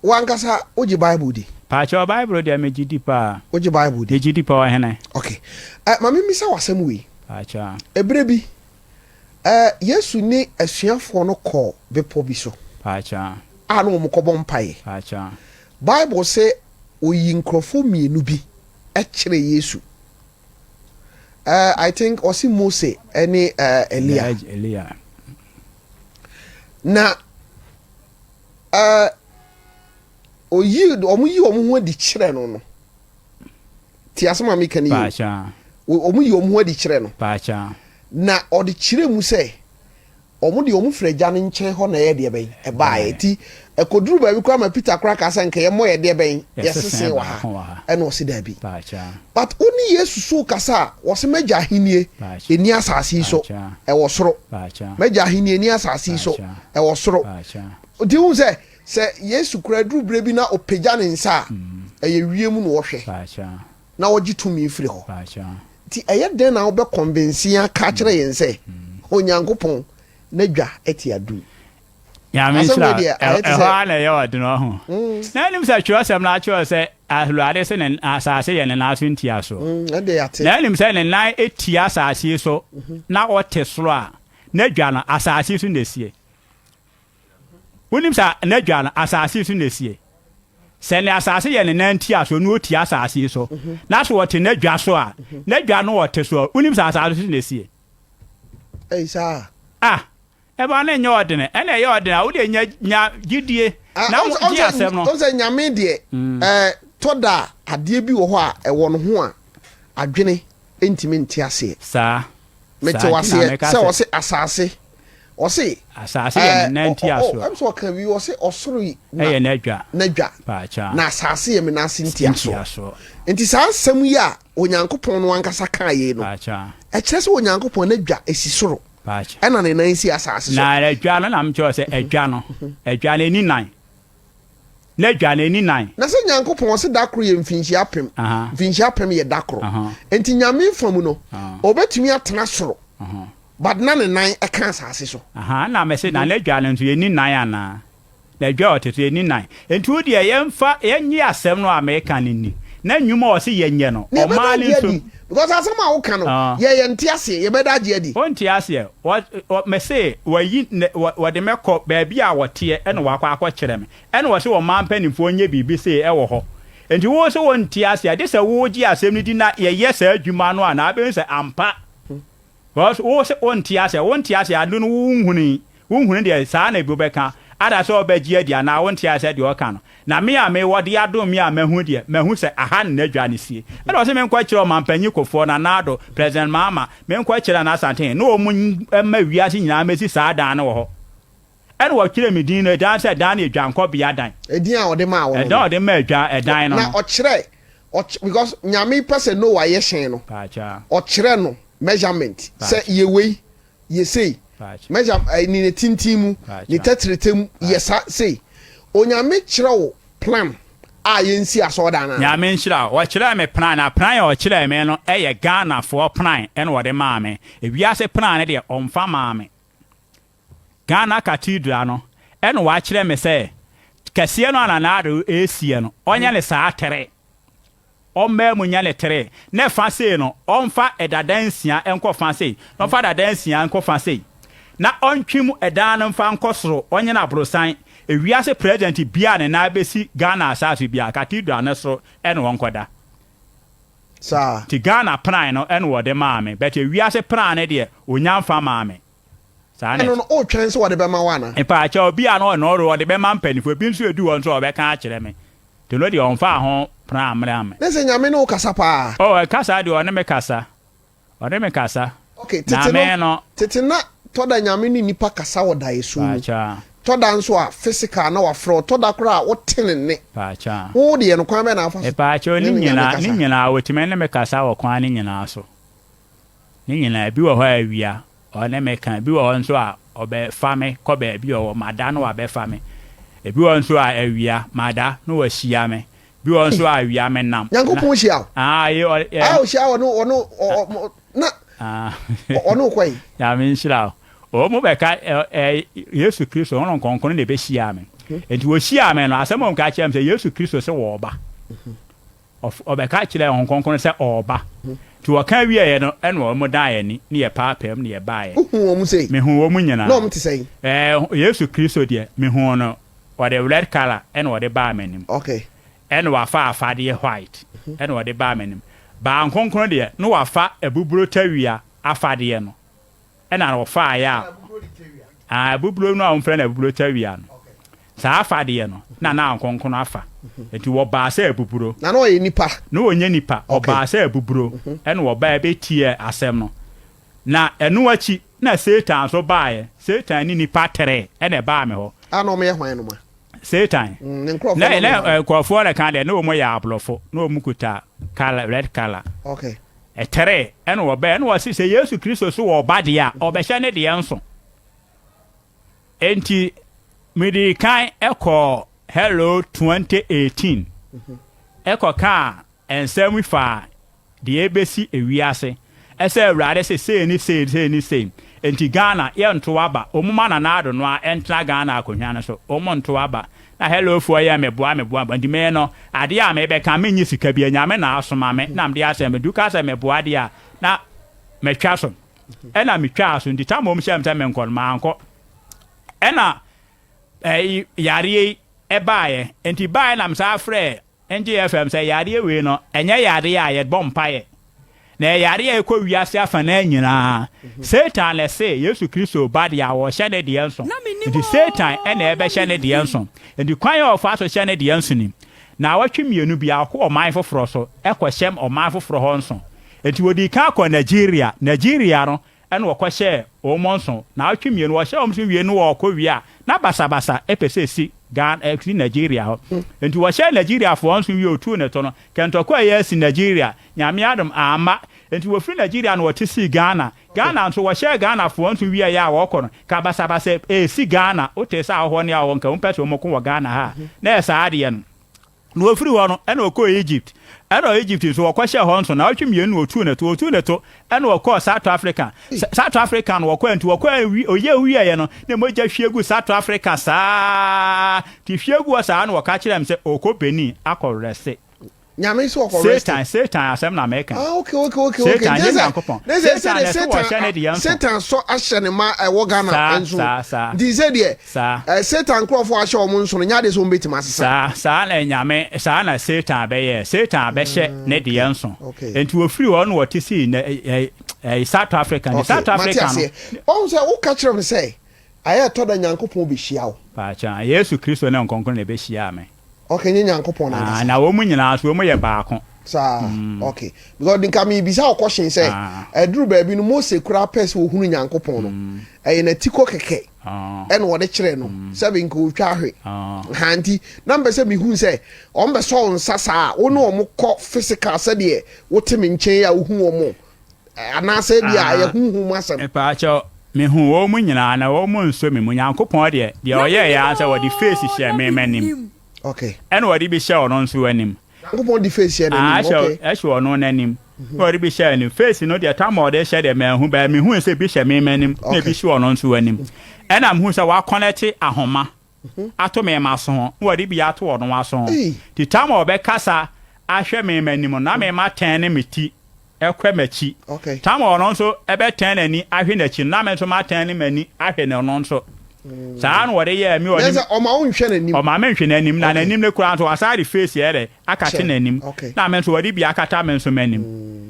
Wo ankasa wogye Bible di? Paakyɛw, Bible deɛ megye di paa. Wogye Bible di? Megye di paa, ɔhene. Okay. Eh, ma memmisa wo asɛm wei. Paakyɛw. Ɛberɛ bi, Eh, Yesu ne asuafoɔ no kɔɔ bepɔ bi so a na wɔkɔbɔ mpaeɛ. Bible se ɔyii nkurɔfoɔ mmienu bi kyerɛɛ Yesu. Eh, I think ɔse Mose ne eh, Elia. Elia. Na eh, oyi wɔn yi wɔn ho adi kyerɛ no no. Te asɛm a meka no yie o. Wɔn yi wɔn ho adi kyerɛ no. Na ɔde kyerɛ mu sɛ wɔn deɛ wɔn firi agya no nkyɛn hɔ na ɛyɛ deɛ bɛn ɛbaeɛ. Nti ɛkɔduru baabi koraa ma Peter koraa kaa sɛ nka yɛmmɔ yɛ deɛ bɛn yɛsese wɔ ha. Ɛna ɔse daabi. But wo ne Yesu so kasa a wɔse m'agya ahennie ɛni asase yi so ɛwɔ soro. M'agya ahennie ɛni asase yi so ɛwɔ soro. Nti wohu sɛ Sɛ Yesu koraa duru berɛ bi na ɔpagya ne nsa a, ɛyɛ wiem na ɔhwɛ na ɔgye tumi firi hɔ. Nti ɛyɛ dɛn na wobɛ convince yɛn aka akyerɛ yɛn sɛ Onyankopɔn n'adwa te adum? Nyame Asɛm nhyira wei deɛ ayɛ te ɛhɔ sɛ ara na ɛyɛ ɔdene ɔho. Na anim sɛ twerɛsɛm no akyerɛ sɛ Awurade se ne asase yɛ ne nan so ntiasoɔ. Ɛnde yɛate. Na anim sɛ ne nan tia asase yi so na ɔte soro a, n'adwa no asase yi so na ɛsie. Wonim sɛ n'adwa no, asase so na esie. Sɛ ne asase yɛ ne nan ntiasoɔ na ɔti asase yi so, na sɛ ɔte n'adwa so a, n'adwa no ɔte so a, wonim sɛ asase so na esie. Ɛyi saa. Ah, ɛma no nyɛ ɔdene. Ɛna ɛyɛ ɔdene a, wode nya nya gyidie ah, na gye asɛm no. Ɔn sɛ nyame deɛ, mm. ɛɛ tɔ da adeɛ bi wɔ hɔ a ɛwɔ no ho a adwene ntumi nte aseɛ. Saa. Mete waseɛ sɛ ɔse asase Ɔse. Asase yɛ ne nan ntiasoɔ. Ɛm sɛ ɔka bi ɔse ɔsoro yi na. Ɛyɛ n'adwa. N'adwa. Paakyɛw. Na asase yɛ me nan ase ntiasoɔ. Ntiasoɔ. Nti saa nsɛm yi a Onyankopɔn no ankasa kaa yei no. Paakyɛw. Ɛkyerɛ sɛ Onyankopɔn n'adwa esi soro. Paakyɛw. Ɛna ne nan si asase so. Na adwa no na mekyerɛ sɛ adwa no. Adwa no ɛni nan. N'adwa no ɛni nan. Na sɛ Nyankopɔn ɔse da koro yɛ mfinhyia apem. Mfinhyia apem yɛ da koro. Nti Nyame fa mu no, ɔbɛtumi atena soro. But na ne nan ka asase so. Ahaa na mese na n'adwa no nso ɛnni nan anaa? N'adwa a ɔte so ɛnni nan. Nti wo deɛ yɛmfa yɛnnye asɛm no a meka no nni. Na nnwuma a ɔse yɛnyɛ no, Na yɛbɛda ɔmaa no agye nso. adi. Because asɛm a woka no, yɛ yɛnte aseɛ. Yɛbɛda agye adi. Wonte aseɛ. Wɔ, wɔ, mese wayi ne, wɔ, wɔde me kɔ baabi a wɔteɛ ɛna wakɔ akɔkyerɛ me. Ɛna ɔse ɔmaa mpanimfoɔ nyɛ biribi sei ɛwɔ hɔ. Nti wo se wonte aseɛ a, gye sɛ wogye asɛm no di na yɛyɛ saa adwuma no a na wobɛhu sɛ ampa. Because wo se wo nte aseɛ, wo nte aseɛ ade no wo nhunui, wo nhunu deɛ saa na ebi bɛka, ada sɛ ɔbɛgye adi anaa wo nte aseɛ deɛ ɔka no. Na me a me wɔ de adom me a mahu deɛ, mahu sɛ aha na n'adwa no sie. Ɛna ɔse me nkɔ kyerɛ ɔmanpanyin Kufuor, Nana Addo, President Mahama, me nkɔ kyerɛ Nana Asantehene na wɔn mma wiase nyinaa mɛsi saa dan no wɔ hɔ. Ɛna wɔtwerɛɛ me din no, ɛdan sɛ ɛdan no yɛ dwankɔbea dan. Edin a ɔde maa wo no Ɛdan a ɔde maa dwa, ɛdan no Na no. ɔkyerɛ, ɔky because Nyame pɛ sɛ Noah yɛ hyɛn no, Paakyɛw. ɔkyerɛ no measurement sɛ Paakyɛw. yɛ wei, yɛ sei, Paakyɛw. measure ɛɛ ne ne tenten mu, ne Paakyɛw. tɛtrɛtɛ mu, yɛ saa sei. Onyame kyerɛ wo plan a yɛnsi asɔɔdan no anaa? Nyame nhyira wo. Ɔkyerɛɛ me plan, na plan a ɔkyerɛɛ me no yɛ Ghanafoɔ plan na ɔde maa me. Ewiase plan no deɛ ɔmfa maa me. Ghana Cathedral no ɛna wakyerɛ me sɛ kɛseɛ no a Nana Addo resiɛ no ɔnyɛ no saa tere, ɔmmaa mu nyɛ no tere, na ɛfa sei no ɔmfa ɛdada nsia nkɔ fa sei, na ɔmfa dada nsia nkɔ fa sei, na ɔntwe mu ɛdan no mfa nkɔ soro, ɔnyɛ no aborosan. Ewiase president biara a ne nan bɛsi Ghana asaase biara, Cathedral no soro ɛna ɔnkɔda. Saa. Nti Ghana plan no ɛna wɔde maa me, but ewiase plan no deɛ ɔnya mfa maa me. Saa na Ɛno ɛte. no, wotwɛn sɛ wɔde bɛma wo anaa? Mpaakyɛw, bi a na ɔno ɔde bɛma mpanyinfoɔ, ebi nso edu hɔ nso a ɔbɛka akyerɛ me. Nti no deɛ ɔmfaa ho pran mmrɛɛ me. Ne sɛ Nyame ne wo kasa paa? Oh, ɛkasa deɛ ɔne me kasa. Ɔne me kasa. Ok, Na tete no, me no. tete na tɔda Nyame ne nipa kasa wɔ daeɛso mu. Paakyɛw. Tɔda nso a, physical na wafrɛ wo, tɔda koraa a wote ne nne. Paakyɛw. Wo deɛ no, kwan bɛn na wofa so Mepaakyɛw, ne ne ne Nyame nyinaa, ne kasa? nyinaa, otumi ne me kasa wɔ kwan ne nyinaa so. Ne nyinaa, ebi wɔ hɔ a awia ɔne me ka, ebi wɔ hɔ nso a ɔbɛfa me kɔ baabi a ɔwɔ, mada na wabɛfa me. Ebi wɔ hɔ nso a awia mada na wahyia me. Ebi wɔ hɔ nso a awia menam. Na Nyankopɔn hyia wo? ah, ye, ɔ, ɛ, Ah, ɔhyia wo, ɔne, ɔne, ɔ, ɔ, na ah, ɔne wo kɔe? Nyame nhyira wo. Wɔn bɛka ɛ, ɛ, Yesu Kristo, Honhom Kronkron na ɛbɛhyiaa me. Enti wɔhyiaa me no, asɛm a wɔka kyerɛɛ me sɛ Yesu Kristo se wɔreba. Ɔbɛka kyerɛɛ Honhom Kronkron sɛ ɔreba. Nti wɔka wieeɛ no, ɛna wɔn dan yɛn ani, ne yɛpaapaam ne yɛbaeɛ. Wohuu wɔn sei? Mehuu wɔn nyinaa. Na wɔn te sɛn? Ɛɛ, Yesu Kristo deɛ, mehuu no, ɔde red colour ɛna ɔde baa m'anim. Okay. Ɛna wafa afadeɛ white ɛna ɔde baa m'anim. Baa Kronkron deɛ, na wafa abuburo tawia afadeɛ no. Ɛna wɔfaeɛ a, ah, abuburo no a wɔfrɛ no abuburo tawia no, saa afadeɛ no, na na Ahonkronkron afa. Nti wɔbaa sɛ abuburo. Na na ɔyɛ nipa. Na ɔnyɛ nipa, Okay. ɔbaa sɛ abuburo. Ɛna wɔbaeɛ bɛtiee asɛm no. Na ɛno akyi, na Satan nso baeɛ. Satan ne nipa teree ɛna ɛbaa me hɔ. A na wɔyɛ hwan nom a? Satan. Mm, ne nkurɔfoɔ Na, na na wɔyɛ hwan? nkurɔfoɔ na ka deɛ, na wɔn yɛ aborɔfo, na wɔn kuta colour, red colour. Okay. Ɛtɛree, ɛna wɔbae, ɛna wɔse sɛ Yesu Kristo so wɔ ɔba deɛ a, ɔbɛhyɛ ne deɛ nso. Enti, medii kan kɔɔ Hello 2018 ɛkɔkaa nsɛm yi faa deɛ ɛbɛsi ewiase, ɛsɛ Awurade se sei ne sei, sei ne sei. Enti Ghana, yɛnto aba, wɔn ma Nana Addo no ara ɛntena Ghana akonnwa no so, wɔn nto aba. Na hello foɔ yɛ me boa me boa nti me no adeɛ a me bɛka me nye sika bia Nyame na asoma me na mede asɛm nti woka sɛ me boa deɛ a na matwa so ɛna me twaa so nti tam wɔn hyɛ me sɛ me nkɔ no mankɔ ɛna ɛyi yareɛ yi ɛbaeɛ nti baeɛ na me saa frɛ Ngye FM sɛ yareɛ wei no, ɛnyɛ yareɛ a yɛbɔ mpaeɛ, na ɛyɛ yareɛ a ɛkɔ wiase afanaa nyinaa. Satan na ɛse Yesu Kristo ba deɛ a ɔhyɛ ne deɛ nso. Nti Satan na ɛbɛhyɛ ne deɛ nso. Nti kwan a ɔfa so hyɛ ne deɛ nso ni, Naawɔtwe mmienu biara ɔkɔ ɔman foforɔ so kɔhyɛ ɔman foforɔ hɔ nso. Nti wɔdii kan kɔɔ Nigeria. Nigeria no, Ɛna wɔkɔhyɛɛ wɔn nso naawɔtwe mmienu, wɔhyɛɛ wɔn nso wie no wɔkɔ wie a, na basabasa pɛ sɛ ɛsi Ghana, ɛsi Nigeria hɔ. Nti wɔhyɛɛ Nigeriafoɔ nso wie ɔtuu ne to no, kɛntɔkwa a ɛyɛ asi Nigeria, Nyame adom amma. Nti wɔfiri Nigeria na wɔte sii Ghana. Ghana nso wɔhyɛɛ Ghanafoɔ nso wieɛ a wɔkɔ no, ka basabasa ɛresi Ghana, wotee sɛ ahɔhoɔ ne ahɔhoɔ nka wɔmpɛ sɛ wɔko wɔ Ghana ha a, na ɛyɛ saa adeɛ no. Na ɔfiri hɔ no, ɛna ɔkɔɔ Egypt. Ɛna Egypt nso, wɔkɔhyɛɛ hɔ nso, naawɔtwe mmienu na ɔtuu ne to. Ɔtuu ne to, ɛna ɔkɔɔ South Africa. South Africa no wɔkɔɛ, nti wɔkɔɛ, ɔyɛ wieɛ no, na mogya hwie gu South Africa saa. Nti hwie gu hɔ saa na wɔka kyerɛɛ me sɛ ɔrekɔ Benin akɔ rɛste. Nyame nso ɔkɔ rest. Satan, Satan asɛm na meka. Ah, okay, okay, okay, okay. Satan nyɛ Nyankopɔn. Ne sɛ Satan na ɛsɛ wɔhyɛ ne deɛ nso. Satan sɔ ahyɛ ne ma ɛwɔ Ghana Saa, nso. saa, saa. Nti sɛ deɛ Saa. Eh, Satan nkurɔfoɔ ahyɛ wɔn nso no, nyɛ adeɛ sɛ wɔbɛtumi asesa. Saa, saa na Nyame, saa na Satan bɛyɛɛ. Satan bɛhyɛ ne deɛ nso. Okay. Enti wɔfiri hɔ na wɔte sii na, ɛ, ɛ, ɛ, South Africa. Nti Okay, South mate Africa no. aseɛ. Wahu sɛ woka kyerɛ me sɛ, ayɛ ɛtɔ da Nyankopɔn bɛhyia wo. Paakyɛw, Yesu Kristo ne Nkronkron na ɛbɛhyiaa me. Okay, nyɛ Nyankopɔn Ah, n'ankasa. na wɔn nyinaa nso, wɔn yɛ baako. Saa, okay. Because nka mebisa wo question sɛ, ɛduru baabi no Mose koraa pɛ sɛ ɔhunu Nyankopɔn no, ɛyɛ n'atikɔ kɛkɛ ɛna ɔde kyerɛ no, sɛbe nka ɔtwa ahwe. Ha nti, na mpɛ sɛ mehu sɛ wɔn bɛsɔ wo nsa saa a, wo ne wɔn kɔ physical sɛdeɛ wote me nkyɛn a wohu wɔn, anaasɛ bi a ɛyɛ honhom mu asɛm. Mepaakyɛw, mehu wɔn mu nyinaa na wɔn mu nsɔ me mu. Nyankopɔn deɛ, deɛ ɔyɛeɛ ara sɛ ɔde face hyɛɛ me m'anim. Okay. Ɛna ɔde bi hyɛɛ ɔno nso anim. Nyankopɔn de face hyɛɛ n'anim. Okay. Ɛhyɛ ɔno n'anim. Na ɔde bi hyɛɛ anim. Face no deɛ tam a ɔde hyɛ deɛ manhu bɛɛ mehu sɛ bi hyɛ me m'anim na ebi hyɛ ɔno nso anim. Ɛna mehu sɛ wakɔnɛte ahoma ato me m'aso ho na ɔde bi ato ɔno aso ho. Ti tam a ɔbɛkasa ahwɛ me m'anim no na me matɛn ne me ti kɔ m'akyi. Tam a ɔno nso bɛtɛn n'ani ahwɛ n'akyi no, na me nso matɛn ne m'ani ahwɛ ɔno nso. Saa na wɔde yɛɛ me. Ɔne sɛ ɔma wo nhwɛ n'anim. Ɔma me nhwɛ n'anim na n'anim no koraa nso wasan de face yɛ dɛ akate n'anim. Na me nso wɔde bi akata me nso m'anim.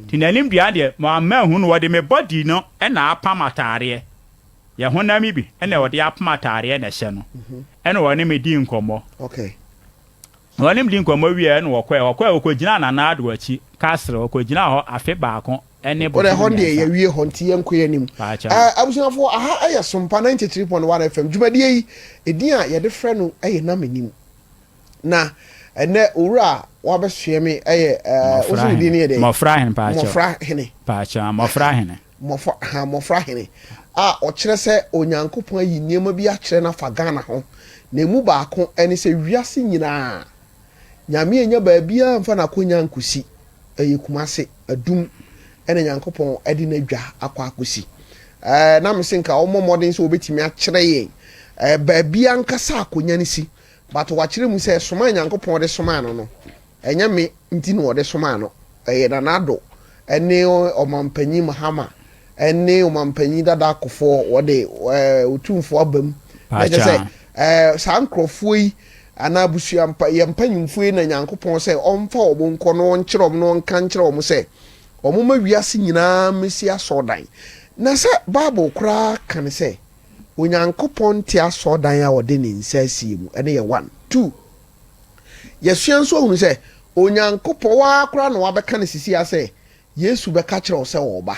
Nti n'anim dua deɛ mamma anhu no, wɔde me body no na apam ataareɛ. Yɛ honam yi bi na wɔde apam ataareɛ na ɛhyɛ no. Ɛna wɔne me dii nkɔmmɔ. Wɔne me dii nkɔmmɔ wieɛ na wɔkɔɛ. Wɔkɔɛ wɔkɔgyinaa Nana Addo akyi, Castle, wɔkɔgyinaa hɔ afe baako ne Wode bosome hɔ deɛ mmiɛnsa. yɛwie hɔ nti yɛnkɔ yɛn anim. Paakyɛw. Eh, abusuafoɔ, aha yɛ Sompa 93.1 FM. Dwumadie yi, edin a yɛde frɛ no yɛ Na Mennim. Na ɛnnɛ owura a wabɛsoɛ me yɛ, eh, wo Mmɔfra se wo din Hene. no yɛ dɛn? Mmɔfra Hene, paakyɛw. Mmɔfra Hene. Paakyɛw, Mmɔfra Hene. Mmɔfra, ha, Mmɔfra Hene, a ɔkyerɛ sɛ Onyankopɔn ayi nneɛma bi akyerɛ no afa Ghana ho, na emu baako ne sɛ wiase nyinaa Nyame annya baabiara amfa n'akonya ankosi, ɛyɛ Kumase, Adum na Nyankopɔn de n'adwa akɔ akosi. Ɛɛ, na mese nka wɔmmɔ mmɔden sɛ wɔbɛtumi akyerɛ yɛn ɛɛ baabi ankasa akonya no si, but wakyerɛ mu sɛ soma a Nyankopɔn de somaa no no, Ɛnyɛ me nti na wɔde somaa no, ɛyɛ Nana Addo ne Ɔmanpanyin Mahama ne Ɔmanpanyin Dada Akufoɔ, wɔde Otumfoɔ aba mu. Na kyerɛ sɛ ɛɛ saa nkurɔfoɔ yi anaa abusua mpa yɛn mpanyinfoɔ yi na Nyankopɔn sɛ ɔmfa wɔn nkɔ na ɔnkyerɛ wɔn na ɔnka nkyerɛ wɔn sɛ wɔmma wiase nyinaa mmɛsi asɔrdan. Na sɛ Bible koraa ka no sɛ Onyankopɔn nte asɔrdan a ɔde ne nsa asie mu, ɛno yɛ one. Two, Yɛasua nso ahunu sɛ Onyankopɔn, wo ara koraa na woabɛka no sisi ara sɛ Yesu bɛka kyerɛ wo sɛ ɔreba.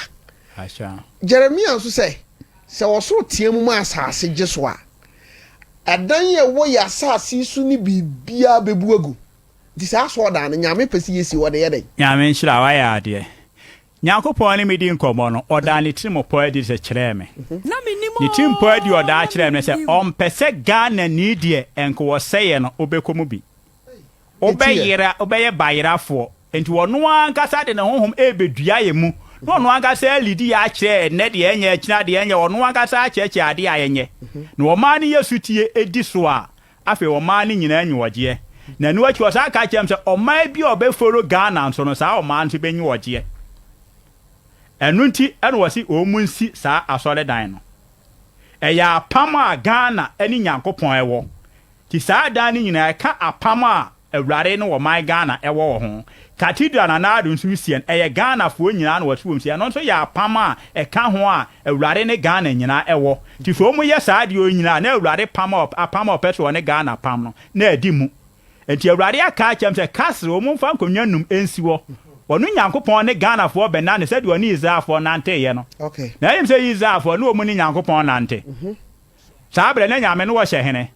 Jeremia nso sɛ, Sɛ ɔsoro teɛ mu ma asase gye so a, ɛdan a ɛwɔ yɛn asase yi so ne biribiara bɛbu agu. Nti saa asɔɔdan no, Nyame pɛ sɛ yɛsi, ɔde yɛ dɛn? Nyame nhyira wo, wayɛ adeɛ. Nyankopɔn ne me dii nkɔmmɔ no, ɔdaa ne tirimopɔ adi sɛ kyerɛɛ me. Ne tirimopɔ adi ɔdaa kyerɛɛ me sɛ ɔmpɛ sɛ Ghanani deɛ nka wɔsɛeɛ no wobɛkɔ mu bi. Wobɛyera, wobɛyɛ bayerafoɔ. Enti ɔno ankasa de ne honhom ɛrebɛdua yɛn mu, na ɔno ankasa alidi yɛn akyerɛ ɛnnɛ deɛ ɛnyɛ, ɛkyena deɛ ɛnyɛ, ɔno ankasa akyerɛkyerɛ adeɛ a yɛnyɛ. Na ɔmaa no yɛ sotie di so a, Afei ɔman no nyinaa nyi ɔgyeɛ. Na ɛno akyi ɔsan ka kyerɛɛ me sɛ ɔman bi a ɔbɛforo Ghana nso no, saa ɔman no nso bɛnyi ɔgyeɛ. Ɛno nti ɛna wɔse wɔn nsi saa asɔredan no. Ɛyɛ apam a Ghana ne Nyankopɔn wɔ. Nti saa dan no nyinaa ɛka apam a Awurade ne ɔman Ghana wɔ wɔ ho. Cathedral Nana Addo nso resiɛ no, ɛyɛ Ghanafoɔ nyinaa na wɔte wɔn sie. Ɛno nso yɛ apam a ɛka ho a Awurade ne Ghana nyinaa wɔ. Nti sɛ wɔn yɛ saa adeɛ wei nyinaa a, na Awurade pam a apam a ɔpɛ sɛ ɔne Ghana pam no, na adi mu. Nti Awurade aka akyerɛ me sɛ, Castle, wɔn mfa nkonnwa nnum nsi hɔ. Ɔno Nyankopɔn ne Ghanafoɔ bɛnante sɛdeɛ ɔne Israelfoɔ nanteeɛ no. Na ɛnim sɛ Israelfoɔ ne wɔn ne Nyankopɔn nante. Saa berɛ na Nyame ne wɔhyɛ hene.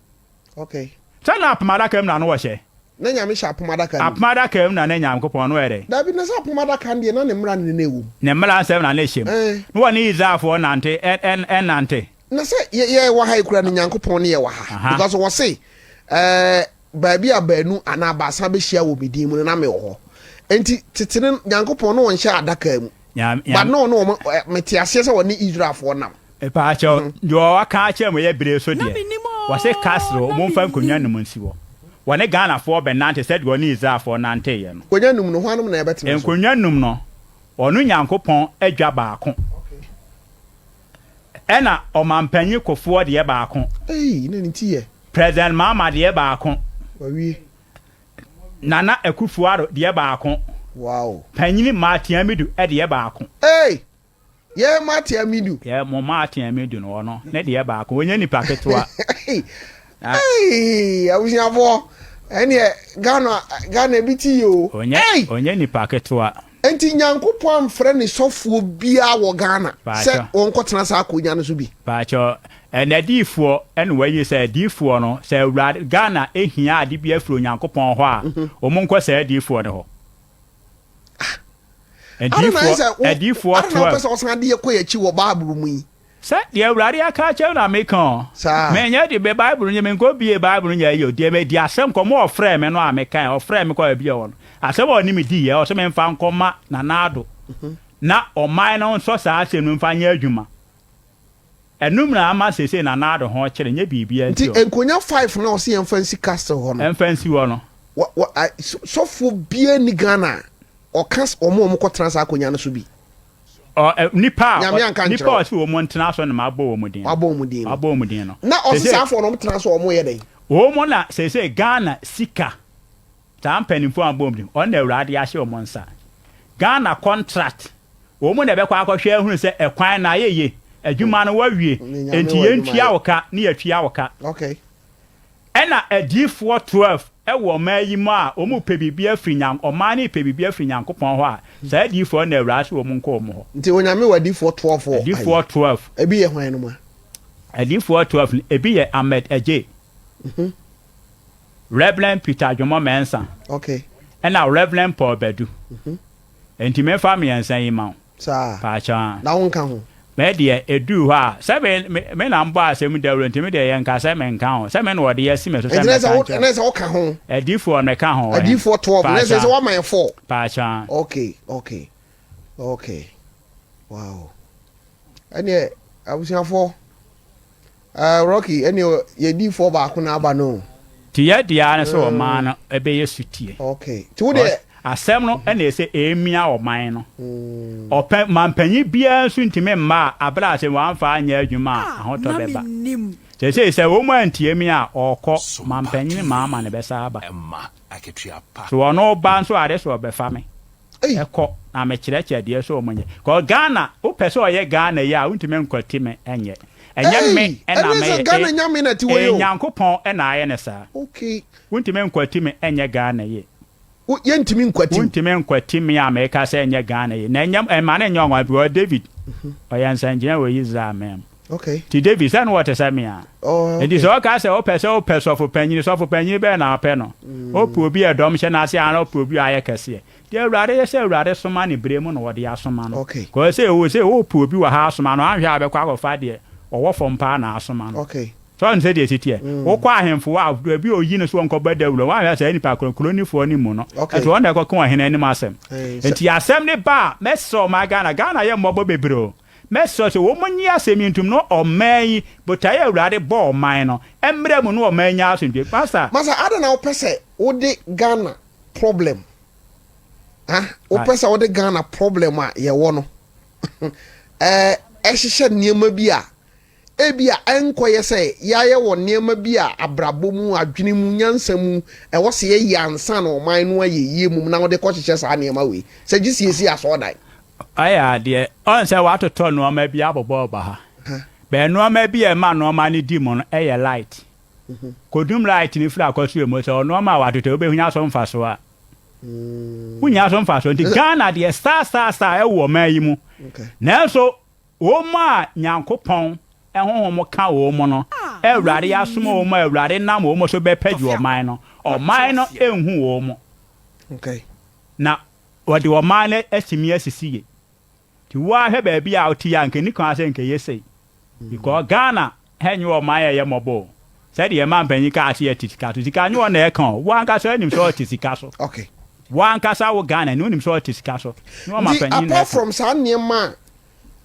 Okay. Sɛ na apam adaka mu na no wɔhyɛ. Na Nyame hyɛ apam adaka no mu. Apam adaka mu na na Nyankopɔn no yɛ dɛ. Dabi, na sɛ apam adaka no deɛ na ne mmara no na ɛwɔ mu. Ne mmara nsɛm na na ɛhyɛ mu. Ɛɛ. Na wɔne Israelfoɔ nante, ɛ, ɛ, ɛnante. Na sɛ yɛ, yɛ wɔ ha yi koraa no Nyankopɔn ne yɛ wɔ ha. Aha. Because wɔse, ɛɛ, baabi a baanu anaa baasa bɛhyia wɔ me din mu no na mewɔ hɔ. Enti tete no Nyankopɔn na ɔnhyɛ adaka mu. Nyame, But Nyame. na ɔne wɔn, ɛ, mete aseɛ sɛ ɔne Israelfoɔ nam. Mepaakyɛw, deɛ waka akyerɛ mo yɛ bere so deɛ, wɔse Castro momfa nkonnwa num nsi hɔ. Wɔne Ghanafoɔ bɛnante sɛdeɛ ɔne Israelfoɔ nanteeɛ no. Nkonnwa num no, hwannom na ɛbɛtena so? Nkonnwa num no, ɔno Nyankopɔn adwa baako, ɛna Ɔmanpanyin Kufuor deɛ baako. Ei, na ne ti yɛ. President Mahama deɛ baako. Wawie. Nana Akufo-Addo deɛ baako. Wow. Panyini Martin Amidu deɛ baako. Ei! Yɛ Martin Amidu. Yɛ mo Martin Amidu no ɔno ne deɛ baako ɔnyɛ nipa ketewa. Hey, abusuafoɔ. Ɛneɛ Ghana Ghana ebi ti yie o. Ɔnyɛ Ei! ɔnyɛ nipa ketewa. Enti Nyankopɔn amfrɛ ne sɔfoɔ biara wɔ Ghana sɛ Paakyɛ. wɔnkɔtena saa akonya no so bi? Paakyɛ, ɛna adiyifoɔ ɛna wayi sɛ adiyifoɔ no sɛ awurade Ghana ehia ade bi afiri Onyankopɔn hɔ a wɔn nkɔ saa adiyifoɔ no hɔ. Adɛn na ayɛ Adiyifoɔ sɛ wo adiyifoɔ adɛn na wopɛ 12. sɛ wɔsan de yɛ kɔ yɛn akyi wɔ Bible mu yi? Sɛ deɛ Awurade aka akyerɛ me na meka o. Saa. Menyɛ de me Bible nyɛ menkɔ bie Bible nyɛ ayi o. Deɛ medi asɛm nkɔmmɔ a ɔfrɛɛ me no a mekae, ɔfrɛɛ me kɔ baabi a ɔwɔ no. Asɛm a ɔne me diiɛ, ɔse memfa nkɔma Nana Addo na ɔman no nsɔ saa asɛm no mfa nyɛ adwuma. Ɛno mu na ama seesei Nana Addo ho kyere, nyɛ biribiara Nti nti o. nkonya five no a ɔse yɛmfa nsi castle hɔ no. Ɛmfa nsi hɔ no. Wɔ wɔ a sɔfoɔ biara nni Ghana a ɔka wɔn a wɔkɔtena saa akonya no so bi. Ɔ ɛ nipa a Nyame anka nipa ankyerɛ a wo. ɔse wɔn ntena so na mabɔ wɔn din no. Wabɔ wɔn din no. Wabɔ wɔn din no. Na ɔse Seesei saa afoɔ no wɔn tena so a wɔn yɛ dɛn? wɔn na seesei Ghana sika saa mpanimfoɔ a mabɔ wɔn din wɔn na Awurade ahyɛ wɔn nsa. Ghana contract wɔn na ɛbɛkɔ akɔhwɛ ahunu sɛ ɛkwan no ayɛ yie, adwuma no wɔawie, Ne Nyame enti wɔ adwuma yɛntua yɛ. wo ka ne yɛatua wo ka. Okay. Ɛna adiyifoɔ 12 wɔ ɔman yi mu a wɔn repɛ biribi afiri Nyan, ɔman no repɛ biribi afiri Nyankopɔn hɔ a, saa adiyifoɔ no na Awurade se wɔn nkɔ wɔn hɔ. Nti Onyame wɔ adiyifoɔ 12 wɔ ayi? Adiyifoɔ 12. Ebi yɛ hwan nom a? Adiyifoɔ 12 no, ebi yɛ Ahmed Adjei, Rev. Peter Dwomo Mensah, Okay. ɛna Rev. Paul Badu. Enti memfa mmiɛnsa yi ma wo. Saa. Paakyɛw a. Na wo nka ho? Me deɛ, ɛduu hɔ a, sɛ me, me, me na mbɔɔ asɛm dawuro nti, me deɛ yɛnka sɛ menka ho. Sɛ me na wɔde asi me so sɛ Nti na mmɛka sɛ wo, nkyerɛ na sɛ woka ho? Adiyifoɔ, meka ho wɔ he? Adiyifoɔ 12, na sɛ Paakyɛw sɛ a. woama yɛn 4. Paakyɛw a. Okay, okay, okay. Wow. Ɛneɛ, abusuafoɔ. Eh Rocky ɛne yɛ diifoɔ baako na aba no o. Nti yɛ deɛ ara ne sɛ ɔman no ɛbɛyɛ sutie. Okay nti wo deɛ. Asɛm no ɛna ɛsɛ ɛmia ɔman no. Ɔpɛ manpanyin biara nso ntumi mma a abere a sɛ wamfa anyɛ adwuma a ahotɔ Na bɛba. mennim. Seesei sɛ wɔn antie me a ɔɔkɔ manpanyin Mahama na ɛbɛsa aba. So ɔno ba nso a ade sɛ ɔbɛfa me. Ei. Ɛkɔ na me kyerɛkyerɛ deɛ sɛ ɔmo nyɛ cause Ghana wo pɛ sɛ ɔyɛ Ghana yi a wo ntumi nkwati me nyɛ ɛnyɛ me Ei, ɛna ɛne me sɛ yɛ Ghana nyame na ti wɔ yi ɛyɛ o. Nyankopɔn ɛna ayɛ ne saa Okay. wo ntumi nkwati me nyɛ Ghana yie. Wo yɛntumi nkwati Wo wo. ntumi nkwati me a meka sɛ ɛnyɛ Ghana yie na ɛnyɛ ɛma no nyɛ ɔnwanwa because David ɔyɛ nsɛnkyerɛ wɔ Israel man mu. Okay. Nti David sɛ no wɔte sɛ me a. Oh, Nti okay. sɛ ɔka sɛ wopɛ sɛ wopɛ sɔfo panyin, sɔfo panyin bɛn na wopɛ no? Wopɛ obi a ɛdɔm hyɛ n'ase anaa wopɛ obi a ɔayɛ kɛseɛ? Deɛ Awurade yɛ sɛ Awurade soma ne berɛ mu na ɔde asoma no. Okay. Kɔɔ sɛ ɛwɔ sɛ wopɛ obi wɔ ha asoma no, anhwɛ a wobɛkɔ akɔfa deɛ ɔwɔ fam paa na asoma no. Okay. Sɛ ɔne sɛdeɛ ɛsi teɛ. Wokɔ ahemfo hɔ a, baabi a ɔyi no so ɔnkɔbɔ dawuro, woanhwɛ a saa nipa korɔ, kuronifoɔ no mmu no. Okay. Ɛnti wɔn na ɛkɔka ɔhene anim asɛm. Eh, sɛ. Nti asɛm no ba a, mɛsrɛ ɔman Ghana, Ghana yɛ mmɔbɔ bebree o. Mɛsrɛ sɛ wɔn nyi asɛm yi ntom na ɔman yi, botaeɛ a Awurade bɔɔ ɔman no, mmra mu na ɔman nya asomdwoeɛ. Pastor. Masa adɛn na wopɛ sɛ wode Ghana problem ah wopɛ sɛ wode Ghana problem a yɛwɔ no ɛɛ ɛhyehyɛ nneɛma bi a Ebia ɛrenkɔyɛ sɛ yɛayɛ wɔ nneɛma bi a abrabɔ mu, adwene mu, nyansa mu, ɛwɔ sɛ yɛyɛ ansa na ɔman no ayɛ yie mmom na wode kɔhyehyɛ saa nneɛma wei sɛ gye siesie asɔɔdan. Ɔyɛ adeɛ, ɔn sɛ watotɔ nnoɔma bi abobɔ ɔba ha. But nnoɔma bi a ɛma nnoɔma no di mu no yɛ light. Kɔdum light no firi akɔso emu sɛ ɔnoɔma a watotɔ wobɛhnya so mfasoɔ a. Wonnya so mfasoɔ. Nti Ghana deɛ saa saa saa ɛwɔ ɔman yi mu. Nanso Wɔn a Nyankopɔn honhom ka wɔn no, Awurade asoma wɔn a Awurade nam wɔn so bɛpagye ɔman no, ɔman no nhu wɔn. Na wɔde ɔman no atumi asisi ye. Nti wo ara hwɛ baabi a wote yi a, nka ɛnni kwan sɛ nka ɛyɛ sei. Because Ghana ɛnyɛ ɔman a ɛyɛ mmɔbɔ o. Sɛdeɛ yɛn mampanyin kaa sɛ yɛte sika so. Sika nyɛ wɔn na ɛka o. Wo ankasa wonim sɛ ɔte sika so. Wo ankasa wo Ghana ni wonim sɛ ɔte sika so. Nyɛ Nti ɔmampanyin na apart ɛka. from saa nneɛma a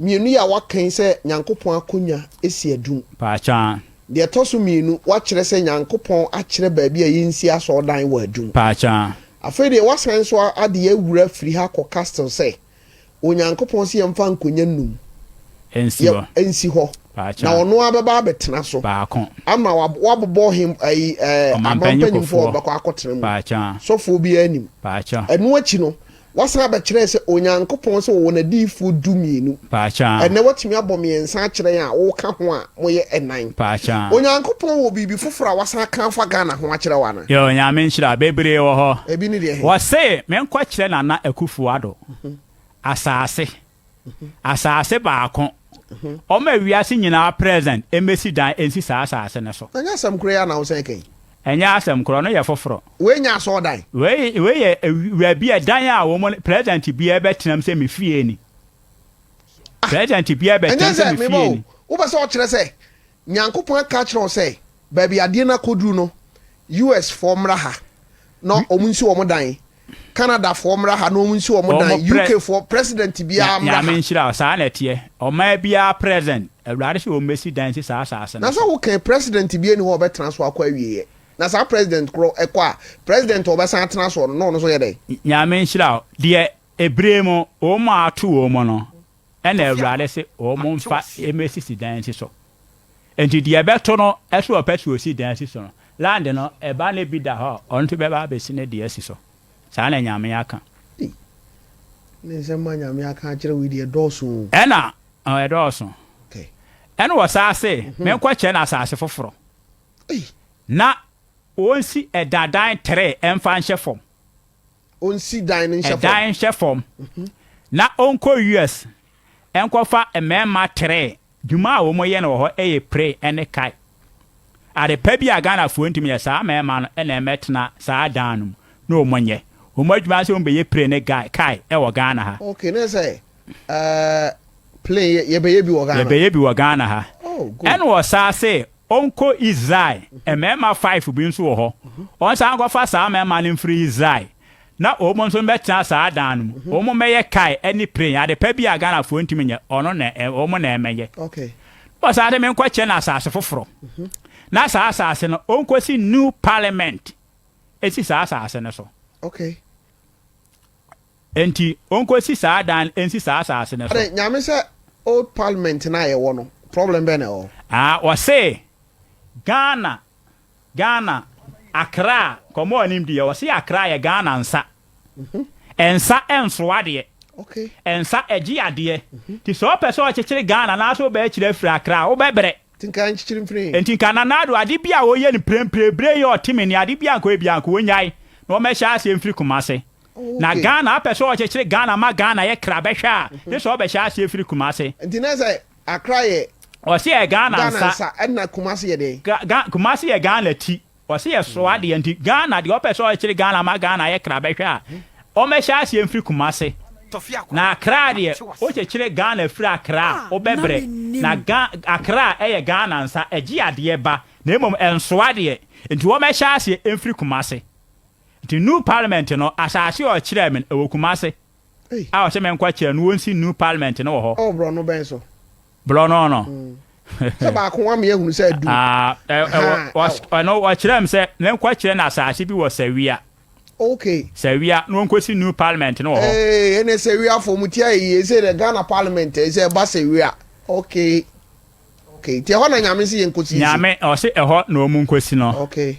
Mmienu yi a woaka yi sɛ Nyankopɔn akonnwa si adum. Paakyaa. Deɛ ɛtɔ so mmienu, woakyerɛ sɛ Nyankopɔn akyerɛ baabi a yɛnsi asɔredan wɔ adum. Paakyaa. Afei deɛ woasan nso ade yɛn awura firi ha kɔ Castle sɛ Onyankopɔn se yɛmfa nkonnwa nnum Nsi yɛ hɔ. nsi hɔ, na Paakyaa. ɔno ara bɛba abɛtena so Baako. ama wabobɔ hem ayi ɛɛ Ɔmampanyin aman mpanimfoɔ a Kufuor. wɔbɛkɔ akɔtena mu. Paakyaa. Sɔfoɔ biara nnim. Paakyaa. Ɛno akyi no, Ɛna. Wasan abɛkyerɛ sɛ Onyankopɔn sɛ ɔwɔ n'adiyifoɔ 12. Paakyaa. Ɛnnɛ watumi abɔ mmiɛnsa akyerɛ yɛn a woka ho a moyɛ ɛnan. Paakyaa. Onyankopɔn wɔ biribi foforɔ a wasan aka afa Ghana ho akyerɛ wo anaa? Yoo, Nyame nhyira. Bebree wɔ hɔ. Ebi ne deɛ he? Wɔse menkɔkyerɛ Nana Akuffo Addo asaase. Asaase baako. Ɔma wiase nyinaa present mmɛsi dan nsi saa asaase no so. Na nyɛ asɛm korɔ yi ara na wosan ka yi? Ɛnyɛ asɛm korɔ, ɔno yɛ foforɔ. Wei nyɛ asɔɔdan? Wei wei yɛ baabi a dan a wɔn president biara bɛtena mu sɛ me fie ni. Ah, President biara ɛnyɛ bɛtena mu sɛ sɛ me meba fie o, ni. wopɛ sɛ ɔkyerɛ sɛ Nyankopɔn aka akyerɛ wo sɛ baabi adeɛ no akɔduru no, US foɔ mmra ha na wɔn nsi wɔn dan, Canada foɔ mmra ha na wɔn nsi wɔn dan, Wɔn pre UK foɔ, president biara mmra Nyame ha. nhyira wo, saa na ɛteɛ. Ɔman biara president, Awurade sɛ wɔn bɛsi dan nsi saa asaase Na no sɛ so. woka president biara nni hɔ a ɔbɛtena so akɔ awieɛ. Na saa president korɔ kɔ a, president a ɔbɛsan atena soɔ no, na ɔno nso yɛ dɛn? Nyame nhyira wo. Deɛ ɛberɛ mu wɔn a ato wɔn no, ɛna Awurade se wɔn mfa mmɛsisi dan nsi so. Enti deɛ ɛbɛto no sɛ ɔpɛ sɛ ɔsi dan si so no, land no, ɛba no bi da hɔ a, ɔno nso bɛba abɛsi ne deɛ asi so. Saa na Nyame aka. Ei, ne nsɛm a Nyame aka akyerɛ wo yi deɛ ɛdɔɔso o. Ɛna, ɔ, ɛdɔɔso. Okay. Ɛna ɔsan se, menkɔkyerɛ no asase foforɔ, Ei. na ɔnsi ɛda dan tere mfa nhyɛ fam. Ɔnsi dan no nhyɛ fam. Ɛdan nhyɛ fam. Na ɔnkɔ US nkɔfa mmarima tere. Dwuma a wɔyɛ no wɔ hɔ yɛ pray ne kae. Ade pa bi a Ghanafoɔ ntumi nyɛ, saa mmarima no na ɛmmɛtena saa dan no mu na wɔnyɛ. Wɔn adwuma ne sɛ wɔbɛyɛ pray ne guy, kae wɔ Ghana ha. Okay, ne sɛ ɛɛ plane yɛ yɛbɛyɛ bi wɔ Ghana. Yɛbɛyɛ bi wɔ Ghana ha. Oh, good. Ɛna ɔsaa se ɔnkɔ Israel, mmarima five bi nso wɔ hɔ. Ɔnsan nkɔfa saa mmarima no mfiri Israel na wɔn nso mmɛtena saa dan no mu. Wɔn mmɛyɛ kae ne plane, ade pa bi a Ghanafoɔ ntumi nyɛ, ɔno na wɔn na ɛmmɛyɛ. Okay. Ɔsan de me nkɔkyerɛ no asase foforɔ. Na saa asase no, ɔnkɔsi new parliament ɛsi saa asase no so. Okay. Enti ɔnkɔsi saa dan no nsi saa asase no so. Adɛn, Nyame sɛ old parliament no a yɛwɔ no, problem bɛn na ɛwɔ hɔ? Ah, ɔse Ghana, Ghana, Accra, nkɔmmɔ a ɔnim diiɛ, ɔse Accra yɛ Ghana nsa. Nsa nso adeɛ. Okay. Nsa ɛgye adeɛ. Nti sɛ ɔpɛ sɛ ɔkyekyere Ghana anaasɛ wobɛkyerɛ afiri Accra a, wobɛbrɛ. Nti nka nkyekyere mfiri he? Nti nka Nana Addo ade bi a ɔyɛ no mprempren bere yi a ɔte me nne ade bi a nka ɔyɛ biara nka ɔnyae na ɔmmɛhyɛ aseɛ mfiri Kumase. Oh, Na okay. Ghana apɛ sɛ ɔkyekyere Ghana ma Ghana yɛ kra bɛhwɛ a gye sɛ ɔbɛhyɛ aseɛ firi Kumase. Nti na sɛ Accra yɛ Ɔse yɛ Ghana Ghana nsa. nsa ɛna Kumase yɛ deɛn? Ga, Ga, Kumase yɛ Ghana ti. Ɔse yɛ soa deɛ nti Ghana deɛ ɔpɛ sɛ ɔkyere Ghana ma Ghana ayɛ kra bɛhwɛ a ɔmɛhyɛ aseɛ mfiri Kumase na Accra deɛ wokyekyere Ghana firi Accra a Ah, na wobɛbrɛ na mennim. Ga Accra ɛyɛ Ghana nsa ɛgye adeɛ ba na mmom ɛnsoa deɛ nti wɔmɛhyɛ aseɛ mfiri Kumase nti new parliament no asase a ɔkyerɛɛ me no ɛwɔ Kumase Ei. a ɔse menkɔ kyerɛ no wɔnsi new parliament no wɔ hɔ. Ɛwɔ borɔno bɛn so? Borɔno no. Sɛ baako wa me ahunu sɛ adu. Ah, ɛwɔ, ɛno wɔkyerɛ m sɛ menkɔkyerɛ no asase bi wɔ Sawia. Okay. Sawia na wɔnkɔsi new parliament no wɔ hɔ. Ee, ɛnɛ Sawiafoɔ mo ti ayɛ yie sɛ dɛ Ghana parliament sɛ ɛba Sawia. Okay. Okay, nti ɛhɔ na Nyame se yɛnkɔsi nsi. Nyame ɔse ɛhɔ na wɔn nkɔsi no. Okay.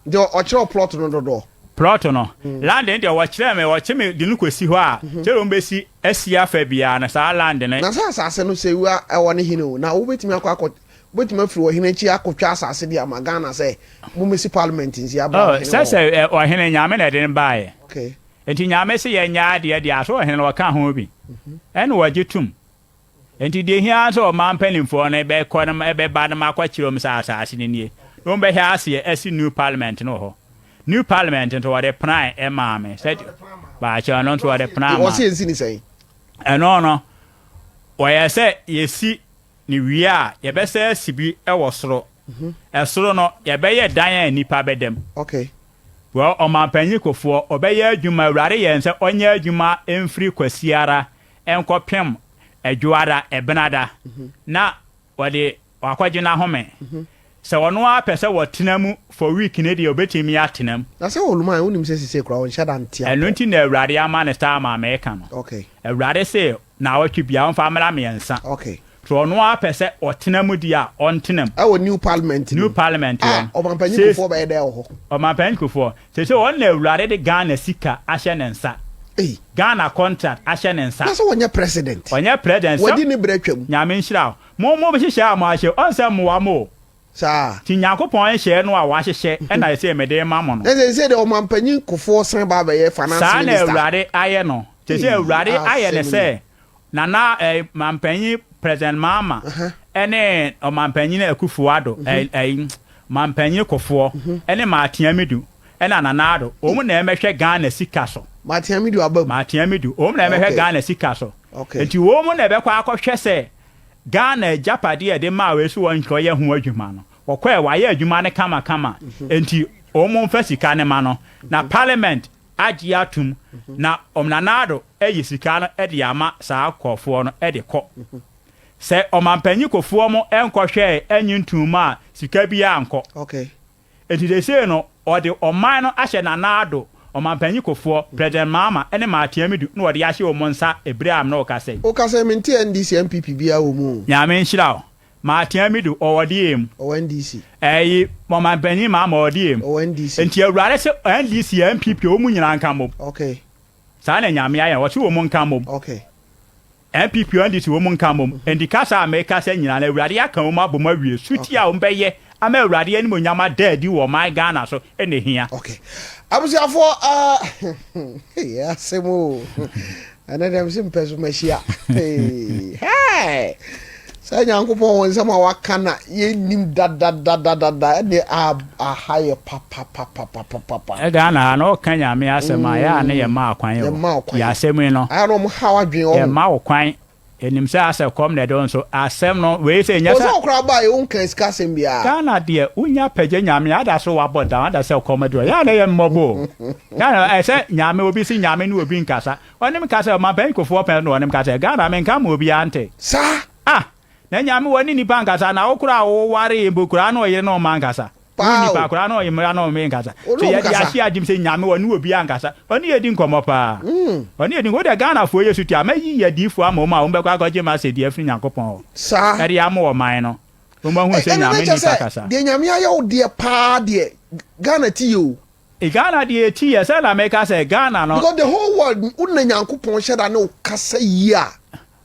Nti ɔkyerɛ plot no dodoɔ. Plot no, land no deɛ wɔkyerɛɛ me, wɔkye me de no kɔsi hɔ a, sɛdeɛ wɔbɛsi asi afa biara no, saa land no. Na sɛ asase no sɛ wura ɛwɔ ne hene o, na wobɛtumi akɔ akɔ, wobɛtumi afiri ɔhene akyi akɔtwa asase de ama Ghana sɛ mommɛsi parliament nsi abra Oh, ɔhene sɛ wɔ hɔ. sɛ ɔhene, Nyame na ɛde no baeɛ. Okay. Nti Nyame se yɛnyɛ adeɛ deɛ a, so ɔhene no ɔka ho bi? Ɛna wɔgye tom. Enti deɛ ɛhia ara ne sɛ ɔman mpanimfoɔ no bɛkɔ no bɛba no makɔkyerɛ wɔn sɛ asaase no nie, na wɔbɛhwɛ aseɛ asi new parliament no wɔ hɔ. New parliament nso wɔde plan maa me sɛ baakyɛ ɔno nso wɔde plan maa Wɔse yɛnsi ne sɛn? Ɛno no wɔyɛ sɛ yɛsi ne wie a yɛbɛsɛ asi bi wɔ soro. Ɛsoro no yɛbɛyɛ dan a nnipa bɛda mu. Okay. Well, ɔmanpanyin Kufuor ɔbɛyɛ adwuma, Awurade yɛɛ no sɛ ɔnyɛ adwuma mfiri Kwasiara nkɔpem Adwoada, Ɛbenada, na wɔde wakɔgye n'ahome. Sɛ ɔno ara pɛ sɛ ɔtena mu for week no deɛ, ɔbɛtumi atena mu. Na sɛ Oluman, wonim sɛ sesei koraa ɔnhyɛ da nte Ɛno apɔ. nti na Awurade ama no saa ma meka no. Okay. Awurade se naawɔtwe biara ɔmfa mmra mmiɛnsa. Okay. Sɛ ɔno ara pɛ sɛ ɔtena mu deɛ a, ɔntena mu. Ɛwɔ new parliament no New mu. parliament hɔ Ah, no. Ɔmanpanyin Sees Kufuor bɛyɛ dɛn wɔ hɔ? Ɔmanpanyin Kufuor, seesei ɔno na Awurade de Ghana sika ahyɛ ne nsa. Ghana contract ahyɛ ne nsa. Na sɛ ɔnyɛ president. Ɔnyɛ president. Wadi ne berɛ atwam. Nyame nhyira wo. Mo mo hyehyɛ a mo ahyɛ ɔnsɛ mmoa mo o. Saa. Nti Nyankopɔn nhyɛɛ no a wahyehyɛ ɛna ɛsɛ mede rema mo no. Na seesei deɛ ɔmanpanyin Kufuor san ba abɛyɛ finance Saa na minister. Awurade ayɛ no. Seesei Ei, Awurade ayɛ no asɛm sɛ ni. Nana eh, Mampanyin President Mahama ɛne Ɔmanpanyin Akufo Addo, eh, eh, Mampanyin Kufuor ɛne Martin Amidu ɛna Nana Addo, wɔn na ɛmɛhwɛ Ghana sika so. Martin Amidu aba mu. Martin Amidu, wɔn na ɛmɛhwɛ Okay. Ghana sika so. Okay. Nti wɔn na ɛbɛkɔ akɔhwɛ sɛ Ghana agyapadeɛ a yɛde maa wei so wɔnkɔyɛ ho adwuma no, wɔkɔɛ wɔayɛ adwuma no kamakama, enti wɔn mfa sika no ma no, na parliament agye atom, na wɔn Nana Addo ayi sika no de ama saa nkurɔfoɔ no de kɔ. Sɛ ɔmanpanyin Kofoɔ mo nkɔhwɛɛ anyi ntoom a, sika biara nkɔ. Okay. Enti seesei no, wɔde ɔman no ahyɛ Nana Addo, Ɔmanpanyin Kufuor, President Mahama ne Martin Amidu na wɔde ahyɛ wɔn nsa bere a me ne wo kasa yi. Wo kasa yi mente NDC NPP biara wɔ mu o. Nyame nhyira wo. Martin Amidu ɔwɔ deɛ mu? Ɔwɔ NDC. Ɛyi Ɔmanpanyin Mahama ɔwɔ deɛ mu? Ɔwɔ NDC. Enti Awurade se NDC, NPP wɔn nyinaa nka mmom. Okay. Saa na Nyame ayɛ no, ɔse wɔn nka mmom. Okay. NPP o NDC wɔn nka mmom. Enti kasa a mekasa nyinaa no Awurade aka wɔn abom awie. Suti a wɔn bɛyɛ ama Awurade animuonyam ada adi wɔ ɔman Ghana so na ehia. Okay. Abusuafoɔ ah hey asɛm o. Ɛnɛ dɛm se mpɛ so mahyia. Hey. Hey. Sɛ Nyankopɔn wɔ nsɛm a waka na yɛnnim dadadadadada ɛne aha yɛ papapapapapa. Ghana ha no ɔka Nyame asɛm a yɛ a ne yɛ ma kwan o. Yɛ asɛm yi no. Ayɛ na ɔmo haw adwene ɔho. Yɛ ma wo kwan. Yɛnim sɛ asɛ kɔm na ɛde wo nso asɛm no wei sɛ nyɛ sɛ. Ɔsɛ ɔkora ba yɛ wonka sika asɛm biara. Ghana deɛ wonya pɛgya Nyame ada so wabɔ dam ada sɛ kɔm de wo yɛ a na ɛyɛ mmɔbɔ o. Ghana ɛsɛ Nyame obi se Nyame ne obi nkasa Ɔne me kasa ɔmanpanyin Kofoɔ pɛn na ɔne me kasa Ghana menka ma obiara nte. Saa. Ah! Na Nyame wɔne nipa nkasa na wo koraa wo waree mpo koraa na ɔyere ne ɔmma nkasa. Wo Paa nipa o. koraa na ɔyere ne ɔmma nkasa. Wo ne So ɔmo yɛde kasa. ahyɛ adwene sɛ Nyame ɔne obiara nkasa. Ɔne yɛ di nkɔmmɔ paa. Ɔne yɛ di nkɔmmɔ. Wo deɛ Ghanafoɔ yɛ suti a mɛyi adiyifoɔ ama wɔn a wɔn bɛkɔ akɔgye m'asɛdeɛ afiri Nyankopɔn hɔ. Saa. Ɛde ama ɔman no. Wɔn ahunu Ei sɛ ɛno na Nyame kyerɛ nipa sɛ kasa. deɛ Nyame ayɛ wo deɛ paa deɛ Ghana ti yɛ o. Ghana deɛ ɛti yɛ sɛ na meka sɛ Ghana no. Because the whole world wo na Nyankopɔn hyɛ da ne wo kasa yie a.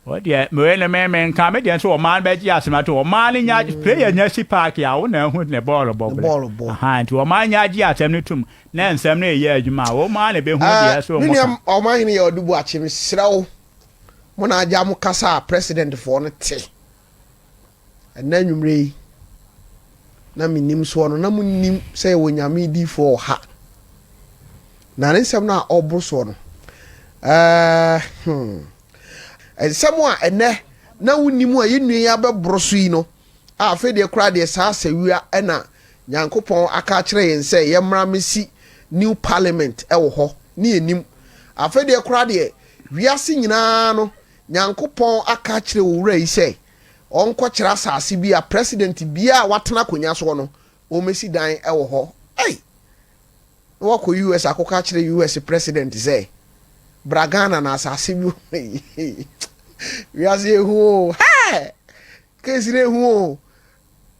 Wo deɛ wei no me me nka me deɛ nso ɔman no bɛgye asɛm ato ɔman no nya player nya si park a wo na ahu ne bɔɔl bɔ brɛ aha nti ɔman nya gye asɛm no tum na nsɛm no ɛyɛ adwuma a wɔn na ɛbɛhu deɛ ɛsɛ Me wɔn nua ka. ɔman hene yɛ ɔde bu akye mesrɛ wo mo na agya mo kasa a president foɔ no te. Ɛnnɛ anwummerɛ yi, na mennim soɔ no, na monnim sɛ yɛwɔ Nyame difoɔ wɔ ha. Na ne nsɛm no a ɔboro soɔ no, ɛɛ, hmm, nsɛm a ɛnnɛ na wonnim a yɛn nua yi abɛboro so yi no, a afei deɛ koraa deɛ saa sawia ɛna Nyankopɔn aka akyerɛ yɛn sɛ yɛmmra mmɛsi new parliament ɛwɔ hɔ, ne yɛnnim. Afei deɛ koraa deɛ wiase nyinaa no, Nyankopɔn aka akyerɛ owura yi sɛ ɔnkɔkyerɛ asase bi a president biara a watena akonwa soɔ no ɔmmɛsi dan wɔ hɔ. Ei! Na wakɔ US akɔka akyerɛ US president sɛ bra Ghana na asase bi wɔ Wiase ehu o! Hɛɛ! Case no ehu o!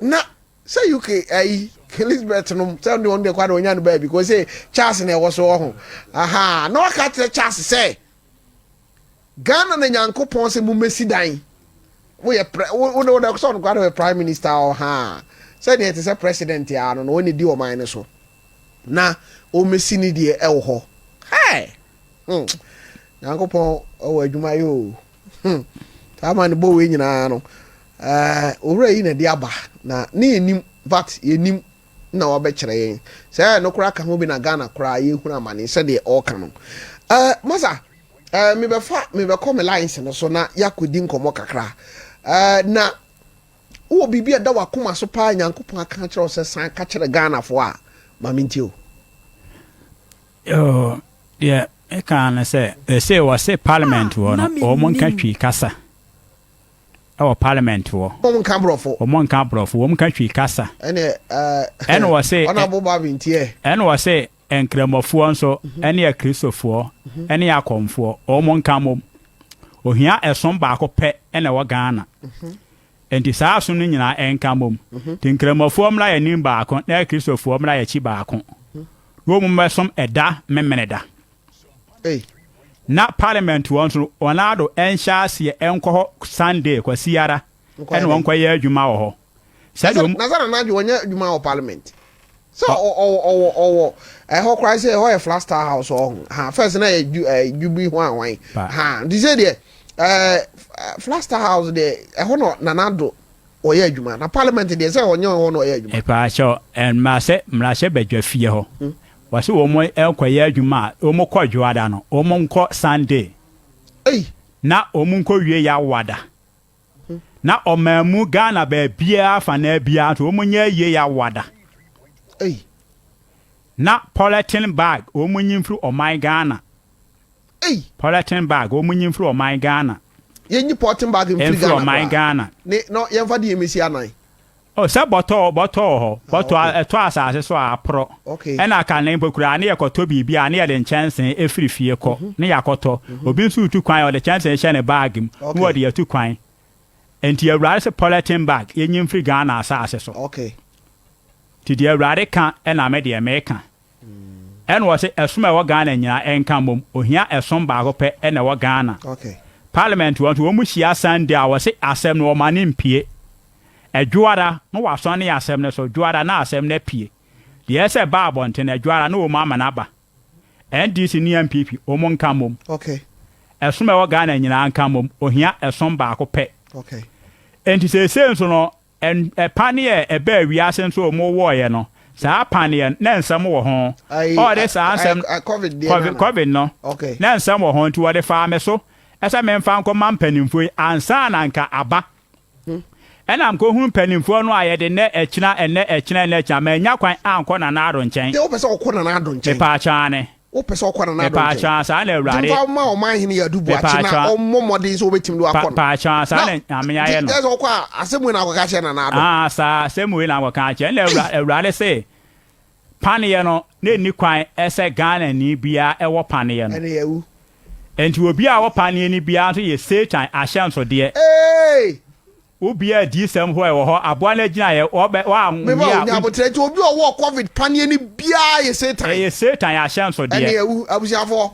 Na sɛ UK ayi Elizabeth nom sɛ ɔno deɛ kwa de ɔnya no baabi kò sɛ Charles na ɛwɔ so wɔ ho. Aha! Na waka akyerɛ Charles sɛ Ghana na Nyankopɔn se mommɛsi dan. Woyɛ prɛ wo wo wo sɛ ɔno koraa de prime minister ɔhaa sɛdeɛ ɛte sɛ president a no na ɔne di ɔman no so na ɔmmɛsi ne deɛ ɛwɔ hɔ. Hey! Hmm. Nyankopɔn ɔwɔ adwuma yɛ o. Hmm. Saa ma ne bɔ wei nyinaa no. Eh, owura yi na de aba na ne yɛnim but yɛnim na wabɛkyerɛ yɛn. Sɛ ɛno koraa ka ho bi na Ghana koraa yɛhunu amane sɛdeɛ ɔreka no. Eh, masa, eh, mebɛfa mebɛkɔ me lines no so na yɛakɔdi nkɔmmɔ kakra. Eh, na wowɔ biribi a ɛda w'akoma so paa Nyankopɔn aka akyerɛ wo sɛ san ka kyerɛ Ghanafoɔ a, ma mentie o. Yoo, deɛ meka ne sɛ, ɛsei wɔse parliament Ah, hɔ na no, wɔn nka mennim. Twi kasa. Ɛwɔ parliament hɔ. Wɔn nka borɔfo. Wɔn nka borɔfo, wɔn ka Twi kasa. Ɛne ɛɛ. Ɛna wɔse. Honourable Bavin tiɛ. Ɛna wɔse Nkramofoɔ nso ɛne Akristofoɔ ɛne Akɔmfoɔ wɔn nka mmom. Ohia ɛsom baako pɛ ɛna ɛwɔ Ghana. Enti saa asom no nyinaa ɛnka mmom. Nti Nkramofoɔ mmra yɛn anim baako na Akristofoɔ mmra yɛn akyi baako. Na wɔn mmɛsom ɛda Memeneda. Ei. Na parliament hɔ nso wɔn ado nhyɛ aseɛ nkɔ hɔ Sunday, Kwasiara, ɛna wɔn kɔ yɛ adwuma wɔ hɔ. Sɛdeɛ wɔn. Na sɛ Nana Addo ɔnyɛ adwuma wɔ parliament. Sɛ ɔwɔ ɔwɔ ɔwɔ ɛhɔ koraa sɛ ɛhɔ yɛ Flagstaff House ɔho ha first na yɛ ju ɛɛ Jubilee ho ahwan ha nti sɛ deɛ ɛɛ Flagstaff House deɛ ɛhɔ na Nana Addo ɔyɛ adwuma na parliament deɛ sɛ ɔnyɛ hɔ na ɔyɛ adwuma. Epaakyɛw mmarahyɛ mmarahyɛ badwa fie hɔ wɔsi wɔn nkɔ yɛ adwuma a wɔn kɔ dwoada no wɔn nkɔ Sunday Ei. na wɔn nkɔ wie yawada na ɔman mu Ghana baabiara afanaa biara nso wɔn nyɛ ayie yawada Ei. na polythene bag wɔn nyi mfiri ɔman Ghana. Ei. Polythene bag wɔn nyi mfiri ɔman Ghana. Yɛnyi polythene bag mfiri Mfiri Ghana ɔman koraa. Ghana. Ne na yɛmfa deɛ mmɛsi anan. Oh, sɛ bɔtɔ bɔtɔ wɔ hɔ. Ah, Bɔtɔ okay. a ɛtɔ asase so a aporɔ. Okay. Ɛna kane mpo koraa ne yɛkɔtɔ biribi a ne yɛde nkyɛnsee ɛfiri fie kɔ ne yɛakɔtɔ. Obi nso retu kwan a ɔde kyɛnsee hyɛ ne bag mu na Okay. wɔde atu kwan. Enti Awurade se polythene bag yɛnyi mfiri Ghana asase so. Okay. Nti deɛ Awurade ka na me deɛ meka. Ɛna ɔse ɛsom a ɛwɔ Ghana nyinaa ɛnka mmom, ohia ɛsom baako pɛ na ɛwɔ Ghana. Okay. Parliament hɔ nso wɔn hyia Sunday a wɔse asɛm no wɔma no mpue. Ɛdwoada na wɔasɔne asɛm no so, dwoada na asɛm no apue. Deɛ ɛsɛ ɛba abɔnten no ɛdwoada na wɔn ama no aba. NDC ne NPP wɔn nka mmom. Okay. Ɛsom a ɛwɔ Ghana nyinaa nka mmom, ohia ɛsom baako pɛ. Okay. Enti seesei nso no Ɛn, paneɛ a ɛbaa wiase nso a wɔwɔeɛ no, saa paneɛ no, na nsɛm wɔ ho. Ayi, Ɔde saa nsɛm, ɛ, covid deɛ covid, no covid no, Okay. na nsɛm wɔ ho nti wɔde faa me so sɛ memfa nkɔma mpanimfoɔ yi ansa na anka aba. Ɛna mekɔhunu mpanimfoɔ no a yɛde nnɛ ɛkyena, ɛnnɛ ɛkyena, ɛnnɛ ɛkyena, mannya kwan ankɔ Nana Addo nkyɛn. Deɛ wopɛ sɛ wokɔ Nana Addo nkyɛn. Mepaakyɛw aane. Wopɛ sɛ ɔkɔ Nana Addo nkyɛn? Mepaakyɛw, saa na Awurade. Nti mfa mma ɔman hene Yadu Boakye na ɔmmɔ mmɔden sɛ ɔbɛtumi de wakɔ no. Paakyɛw, saa na Nyame ayɛ no. Nti sɛ ɔkɔ a, asɛm wei na akɔka akyerɛ Nana Addo? Ah, saa asɛm wei na akɔka akyerɛ. Ɛna Awurade se, paneɛ no, na ɛnni kwan sɛ Ghanani biara wɔ paneɛ no. Ɛne yɛawu. Nti obiara a ɔwɔ paneɛ no biara nso yɛ Satan ahyɛnsodeɛ. Eeii! Wo bia adiyisɛm hɔ ɛwɔ hɔ aboa no agyinaeɛ wɔ bɛ wa Me ba wia o nya aboterɛ nti obi a ɔwɔ covid paneɛ no biara yɛ satan. Ɛyɛ satan ahyɛnsodeɛ. Ɛne awu abusuafoɔ.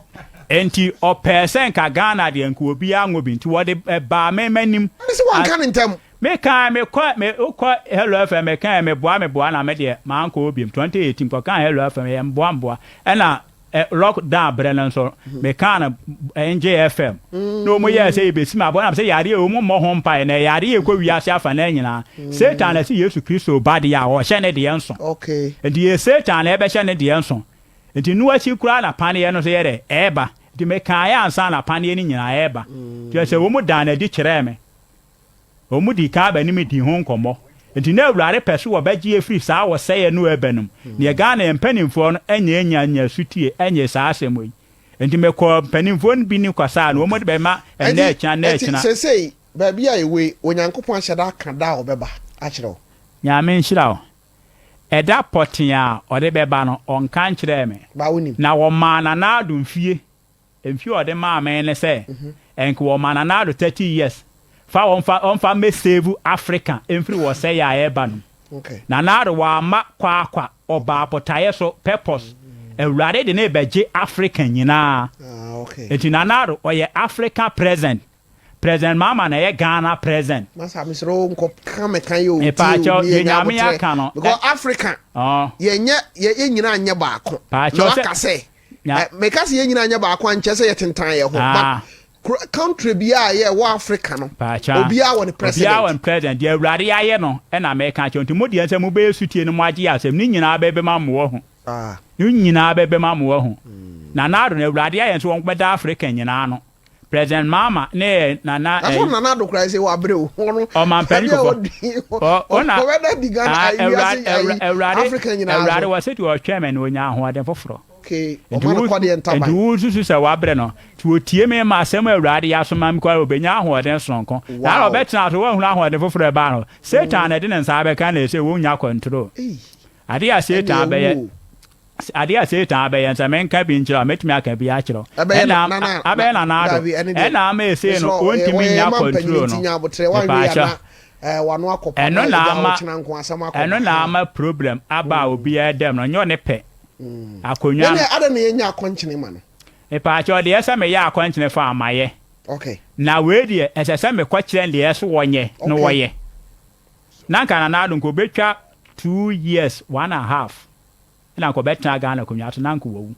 Enti ɔpɛɛ sɛ nka Ghana deɛ nka obiara nwɔ bi nti wɔde ɛbaa me m'anim. Ɛne sɛ wanka no ntɛm. Me kae me kɔ me wokɔ Hello FM me kae me boa me boa na me deɛ mankɔ hɔ biom 2018 kɔ kaa Hello FM ɛyɛ mboa mboa ɛna Lock down berɛ no nso mekaa no NJ FM na wɔn yɛɛ sɛ yɛbɛsi me aboɔ na sɛ yareɛ wɔn mmɔ ho mpaeɛ na yareɛ ɛkɔ wiase afa na nyinaa Satan na ɛsɛ Yesu Kristo ba deɛ a ɔhyɛ ne deɛ nso nti yɛ Satan na ɛbɛhyɛ ne deɛ nso nti no akyi koraa na paneɛ no nso yɛ dɛ ɛɛba nti mekaeɛ ansa na paneɛ no nyinaa ɛɛba nti sɛ wɔn dan no adi kyerɛɛ me. Wɔdii kan ba ne me dii ho nkɔmmɔ. Enti na Awurade pɛ so wɔbɛgye afiri saa ɔsɛeɛ no ɛreba no mu. Neɛ Ghana yɛn mpanimfoɔ no nyɛ nya nya sutie nyee saa asɛm yi. Enti mekɔɔ mpanimfoɔ no bi ne kɔsaa no, wɔn de bɛma ɛnnɛ Enti, ɛkyena, nnɛ enti ɛkyena. seesei, baabi a yɛwɔ yi, Onyankopɔn ahyɛ da aka da a ɔbɛba akyerɛ wo? Nyame nhyira wo. Ɛda pɔtee a ɔde bɛba no, ɔnka nkyerɛɛ me. Ba wonim. Na wɔmaa Nana Addo mfie Mfe a ɔde maa me ne sɛ nka wɔma Nana Addo 30 years fa wɔmfa ɔmfa mmɛ save Africa mfiri wɔ sɛe a ɛreba no mu. Nana Addo wamma kwaakwa, ɔbaa botaeɛ so, purpose. Awurade de no rebɛgye Africa nyinaa. Nti Nana Addo ɔyɛ Africa president. President Mahama na ɛyɛ Ghana president. Masa mesrɛ wo nkɔ ka me ka yɛ o tie Mepaakyɛw o deɛ yɛ nya Nyame abotrɛ aka no because ɛ Africa ɔɔ. yɛ nyɛ yɛ yɛ nyinaa nyɛ baako na Paakyɛw sɛ waka sɛ nya ɛ meka sɛ yɛ nyinaa nyɛ baako a nkyɛ sɛ yɛ tentan yɛ ho but ah kuro country biara yɛ ɛwɔ Africa no paakyɛw obiara wɔ ne obiara wɔ president. ne president deɛ Awurade ayɛ no ɛna meka akyerɛ wo nti mo deɛ sɛ mobɛyɛ sutie no moagye asɛm ne nyinaa bɛbɛm ama moahu Ah. ne nyinaa bɛbɛm ama moahu Nana Addo no Awurade ayɛ nso wɔn bɛda Africa nyinaa ano. President Mahama ne yɛ Nana That's what Nana Addo koraa sɛ wabrɛ o. Ɔno Ɔmanpanin baabi a Kufuor. ɔdi Ɔ ɔna ɔbɛda di Ghana ah ayi Awurade wiase ayi Awurade Africa nyinaa Awurade so. wɔ sɛ deɛ ɔtwɛn me no ɔnya ahoɔden foforɔ. Okay, Nti ɔma no wo kɔdeɛ nti ntaban. wo susu sɛ wabrɛ no nti ɔtie me ma asɛm a Awurade yɛ asoma me koraa ɔbɛnya ahoɔden sononko. Na ara Wow. ɔbɛtena so wahunu ahoɔden foforɔ ɛbaa no. Satan na ɛde ne nsa abɛka na ɛsɛ wɔnnya control. Ei, Adeɛ a ɛne Satan awu bɛyɛ o. Adeɛ a Satan abɛyɛ no, sɛ menka bi nkyerɛ wo a, mɛtumi aka bi akyerɛ wo. Ɛbɛyɛ Ɛna na na abɛyɛ na Nana Addo. dabi ɛne deɛ Ɛna ama esei no, mesrɛ wo ɔntumi wɔyɛ nnya yɛma mpanyin control nti no. nya abotrɛ wanhwɛ yɛ Mepaakyɛw. ana ɛɛ wano akɔpa Ɛno na na agya ama ɔkyena nko asɛm akɔba ɛno na ha. ama problem aba a obiara dam no, ɔnyɛ ɔne pɛ. Akonnwa Yɛn no. adɛn na yɛnya akɔnkyene ma no? Mepaakyɛw deɛ ɛsɛ meyɛ akɔnkyene fa a mayɛ. Okay. Na wei deɛ ɛsɛ sɛ mekɔ kyerɛ no deɛ ɛsɛ wɔnyɛ na Okay. wɔyɛ. Na nka Nana Addo nka obetwa 2 years one and half ɛna nka ɔbɛtena Ghana akonnwa so na nka wawu.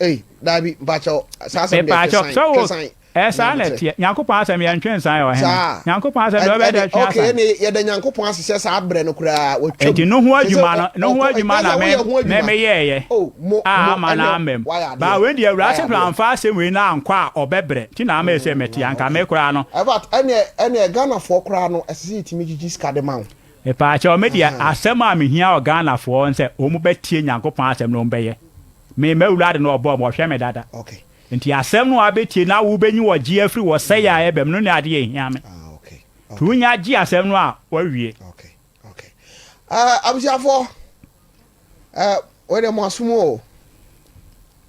Ei, daabi, mpakyɛw, saa asɛm deɛ Mepaakyɛw, twesan, sɛ wo twesan. ɛsaa na ɛteɛ. Nyankopɔn asɛm yɛntwe nsan ɔhene. Saa. Nyankopɔn asɛm deɛ ɔbɛyɛ dɛ twe Okay, asan. ɛne yɛda Nyankopɔn ase sɛ saa berɛ no koraa watwam. Nti no ho Sɛ sɛ adwuma no, no ho ɔkɔ, adwuma ɛnyɛ na sɛ me woyɛ ho me adwuma. meyɛɛyɛ Oh, mo, a mo, ama no ɛne amam. wayɛ adeɛ. Ba wei deɛ Awurade Wayɛ sɛ adeɛ. amfa asɛm wei no ankɔ a ɔbɛbrɛ. Nti na ama ɛsɛ mete anka me koraa no. In fact, ɛneɛ Ghanafoɔ koraa no, ɛsɛ sɛ yɛtumi gyegye sika de ma wo. Mepaakyɛw, me deɛ asɛm a mehia wɔ Ghanafoɔ sɛ wɔn bɛtie Nyankopɔn asɛm na wɔn bɛyɛ. Me m'Awurade na ɔbɔɔ me, ɔhwɛ me dada. Nti asɛm no a wabɛtie na wobɛnyi wɔ gye afiri wɔ sɛe a ɛbɛm no ne adeɛ ehia me. Ah, okay. Nti wonya gye asɛm no a wawie. Okay. Abusuafoɔ, wei deɛ mo asom o.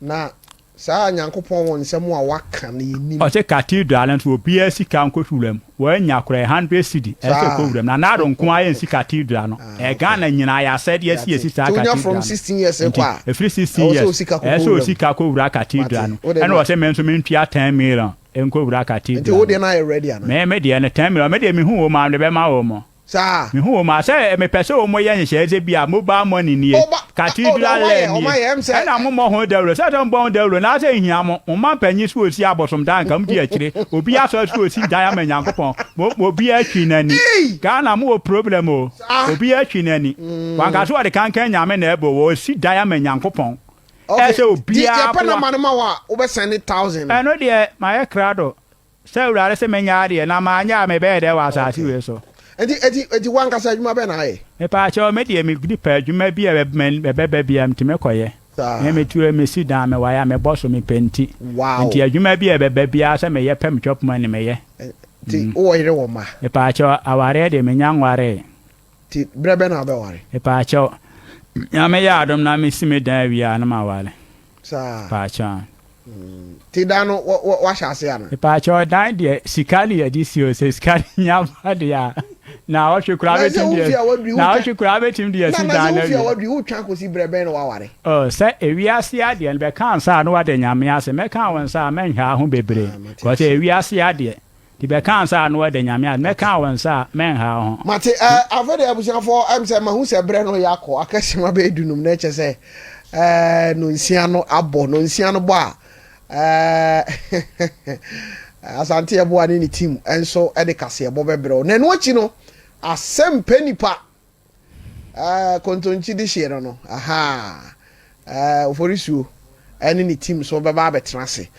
Na saa Nyankopɔn wɔ nsɛm a waka no yɛnim. Ɔsɛ cathedral no nso obiara sika nkɔ wuram. Wɔanya koraa 100 cedi ɛsɛ kɔ wuram. Na Nana Addo nko ara yɛnsi cathedral no. Ɛyɛ Ghana nyinaa yɛ asɛdeɛ sɛ yɛsi saa Nti wonya cathedral from no. 16 years Nti kɔ a, ɛfiri 16 ɛwɔ sɛ years osika kɔkɔ ɛsɛ wuram. osika kɔ wura cathedral no. Mate. Wode Ɛna ma- ɔsɛ me nso mentua 10 million nkɔ wura Nti cathedral wo no. deɛ no ayɛ ready ana? Me deɛ no 10 million me deɛ mehu wɔ mu a mede bɛma wɔ mu. Saa. Mehu wɔ mu a sɛ mepɛ sɛ wɔn yɛ nhyehyɛeɛ sɛ bi a mobile money nie, cathedral ɔma yɛ, line ɔma nie. yɛ, ɛm sɛ- Ɛna mommɔ ho dawuro sɛ sɛ mbɔ ho dawuro na sɛ nhia mo mo ma mpanyin so osi abosomdan nka mo di akyire obi asɔ so osi dan ama Nyankopɔn mo obi atwi n'ani. Ei! Ghana mo wɔ problem o. Saa. Obi atwi n'ani. Wanka so wɔde kankan Nyame na ɛbɔ wɔ osi dan ama Nyankopɔn. Okay. Ɛsɛ obiara Nti yɛpɛ boa. nama no ma wo a, wobɛsɛne 1000. Ɛno deɛ mayɛ krado sɛ Awurade sɛ menya adeɛ na maanyɛ a mebɛyɛ dɛ wɔ asase wei so. Nti wankasa adwuma bɛn na ayɛ? Mepaakyɛw, me deɛ me nipa adwuma bi a ɛbɛba bi a ntumi kɔyɛ. Saa. Me metu mesi dan mewaya mebɔ so mepɛ nti. Nti adwuma bi a ɛbɛba biara sɛ meyɛ pɛ me chop money meyɛ. Nti wowɔ yere wɔ mma? Mepaakyɛw, awareɛ deɛ menya nwaree. Nti berɛ bɛn na wobɛware? Mepaakyɛw, Nyame yɛ adom na mesi me dan awie a na maware. Saa. Paakyɛw. Nti dan no wahyɛ ase ana? Mepaakyɛw, dan deɛ sika ne yɛde si o, sɛ sika ne nya ba deɛ a na ɔhwe koraa Na sɛ bɛtumi wofie deɛ a wadui, na wotwa- ɔhwe koraa bɛtumi deɛ Na si na dan sɛ no wofie a awie. wadui, wotwa akɔsi berɛ bɛn na waware? Oh, sɛ ewiase adeɛ no bɛka nsa a na wada Nyame ase mɛka wo nsa a mɛnhwɛ ho bebree Ah, mate kɔ sɛ ewiase adeɛ nti bɛka nsa a na wada Nyame ase mɛka wo nsa a mɛnha ho. Mate. Afei de abusuafoɔ, sɛ mahu sɛ berɛ no yɛ akɔ akɛsɛm abɛyɛ 15 na ɛkyɛ sɛ no nsia no abɔ no nsia no bɔ a Asante Ɛboa ne ne team nso de kaseɛbɔ bɛbrɛ wo. Na ɛno akyi no asɛm pɛ nipa kontonkyi de hyeɛ no aha Oforisuo ɛne ne team so bɛba abɛtena ase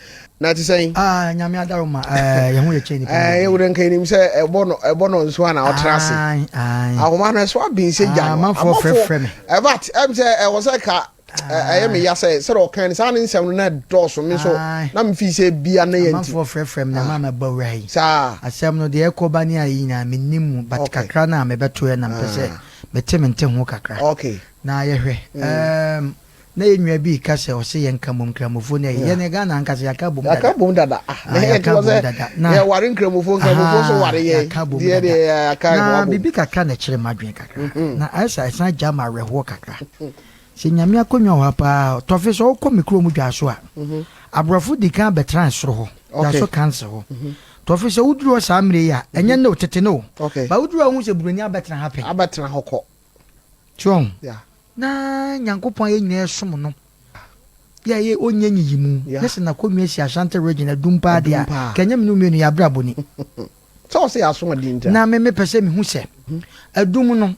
na ɛte sɛn? Ah, Nyame adaroma, yɛn ho yɛ kyɛn nipa. Yɛwura nka nim sɛ ɛbɔ no nso a na ɔtena ase. Aye, aye. Ahoma no ɛso aben sɛ gya Ah, no. amanfoɔ frɛfrɛ me. Ɛbat sɛ ɛwɔ sɛ ka ɛyɛ me ya sɛ sɛdeɛ ɔkan no saa ne nsɛm no na ɛdɔɔso me nso Aye. na mefii sɛ bia ne yɛ nti. Amanfoɔ frɛfrɛ me na maa mɛbɔ wura yi. Saa. Asɛm no deɛ ɛkɔ ba ne ayɛ nyinaa mennim mu but kakra no a mebɛto yɛ na mepɛ sɛ mete me nte ho kakra. Na yɛhwɛ. Na yɛn nua bi ka sɛ ɔsɛ yɛn ka mmom nkramofoɔ ne ɛyɛ. Yɛn Ghana ankasa yɛaka bom dada. Yɛaka bom dada. Ah, Ah, na yɛ yɛaka bom sɛ dada. Na yɛware nkramofoɔ, nkramofoɔ so ware yɛn. Yɛaka bom Deɛ dada. deɛ yɛaka Na ho abom. biribi kakra na ɛkyerɛ m'adwene kakra. Na ayɛ sɛ ɛsan gya ma awerɛhoɔ kakra. Sɛ Nyame akonnwa wɔ ha paa, tɔfe sɛ wokɔ me kurom Dwaso a, aborɔfo di kan bɛtena soro hɔ, Dwaso council hɔ. Tɔfe sɛ woduru hɔ saa mmerɛ yi a, ɛnyɛ ne o, tete ne o. Ba woduru hɔ a wohu sɛ buroni abɛtena ha pɛn. Abɛtena hɔ kɔ. So Na Nyankopɔn a yɛn nyinaa som no, yɛ a yɛ ɔnyɛ nyiyimu, ne sɛ n'akonnwa si Ashanti region adum paa deɛ a, Adum paa. ka ɛnyɛ me ne wo mmienu yɛ abrabɔ ni. Sɛ ɔsɛ yɛ aso ɔden nti a. Na me mepɛ sɛ mehu sɛ, adum no,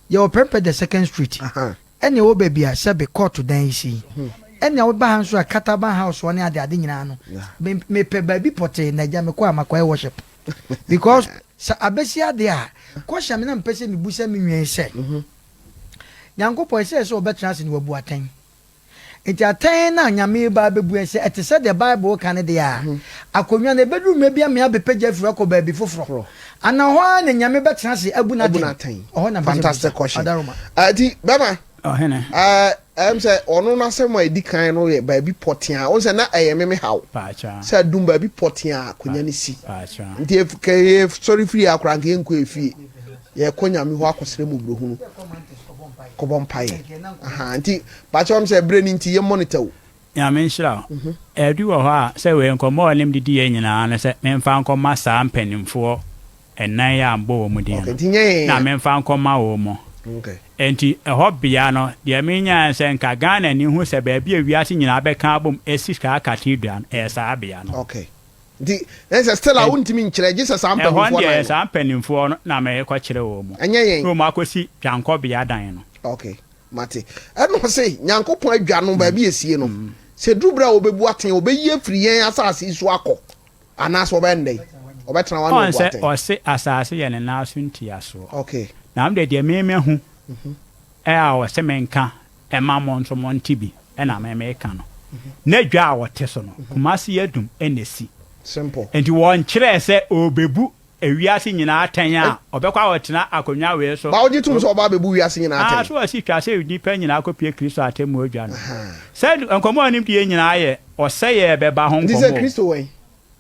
yɛwɔ Prempeh the second street, ɛne ɛwɔ baabi a sɛbe kɔɔto dan yi si yi, ɛne a woba ha nso a Kataban house hɔ ne ade ade nyinaa no, mepɛ baabi pɔtee na agya mekɔ a makɔyɛ worship. Because sɛ abɛsi ade a, kɔhyɛ me na mepɛ sɛ mebu sɛ me nua yi sɛ, Nyankopɔn ɛsɛ sɛ ɔbɛtena ase na wabu atɛn. Nti atɛn no a Nyame ba abɛbu ɛ sɛ ɛte sɛ deɛ Bible ka no deɛ a, akonnwa no ɛbɛduru mmerɛ bi ama abɛpagya afiri hɔ akɔ baabi foforɔ. Anaa hɔ ara na Nyame bɛtena ase abu no Abu atɛn. n'atɛn. Ɔhɔ na mpɛ sɛ Fantastic mebusa. question. Adaroma. Nti bɛma Ɔhene. Sɛ ɔno n'asɛm a ɛdi kan no yɛ baabi pɔtea a, ɔno sɛ na ɛyɛ meme haw. Paakyɛw. Sɛ adum baabi pɔtea a akonnwa no si. Paakyɛw. Nti ka yɛsɔre firi ha koraa nka yɛnkɔ efie. Yɛkɔ Nyame hɔ akɔsrɛ mmɔborɔhunu. Kɔbɔ mpaeɛ. Aha, nti paakyɛw m sɛ berɛ no nti yɛ monitor o. Nyame nhyira wo. Ɛdu wɔ hɔ a, sɛ wei nkɔmmɔ a ɔne me didiiɛ nyinaa ne sɛ memfa nkɔma saa mpanimfoɔ ɛnan yi a mebɔ wɔn din Okay, no, nti nyɛ yɛn na a. memfa nkɔma wɔn. Okay. Enti ɛhɔ bea no, deɛ menyaeɛ ne sɛ nka Ghanani hu sɛ baabi a wiase nyinaa bɛka abom asi saa cathedral no, ɛyɛ saa bea no. Okay. Nti, na sɛ still a wontumi nkyerɛ, gye sɛ saa Ɛhɔ no mpanimfoɔ deɛ nan ɛyɛ no. saa mpanimfoɔ no na merekɔkyerɛ wɔn, Ɛnyɛ yɛn. na wɔn akɔsi dwankɔbea dan no. Okay. Mate. Ɛna ɔse, Nyankopɔn adwa no, baabi a esie no, sɛ eduru bere a obebu aten a, obeyi afiri yɛn asase yi so akɔ, anaasɛ ɔbɛyɛ no dɛn? Ɔbɛtena hɔ ana Ɔn wabu sɛ atɛn? ɔse asase yɛ ne nan so ntiasoɔ. Okay. Na me deɛ, deɛ me mahu a ɔse menka mma mo nso monte bi na me meka no. N'adwa a ɔte so no, Kumasi Adum na esi. Simple. Enti wɔnkyerɛɛ sɛ ɔrebebu Ewiase nyinaa atɛn a, ɔbɛkɔ akɔtena akonnwa wei so. Ba wogye tom sɛ ɔba abɛbu wiase nyinaa Aa, atɛn? so ɔsi twa sɛ nnipa nyinaa kɔpue Kristo atemmuo adwa no? Sɛ nkɔmmɔ a ɔnim deɛ nyinaa yɛ ɔsɛeɛ bɛba ho Nti sɛ nkɔmmɔ o. Kristo wɔ he?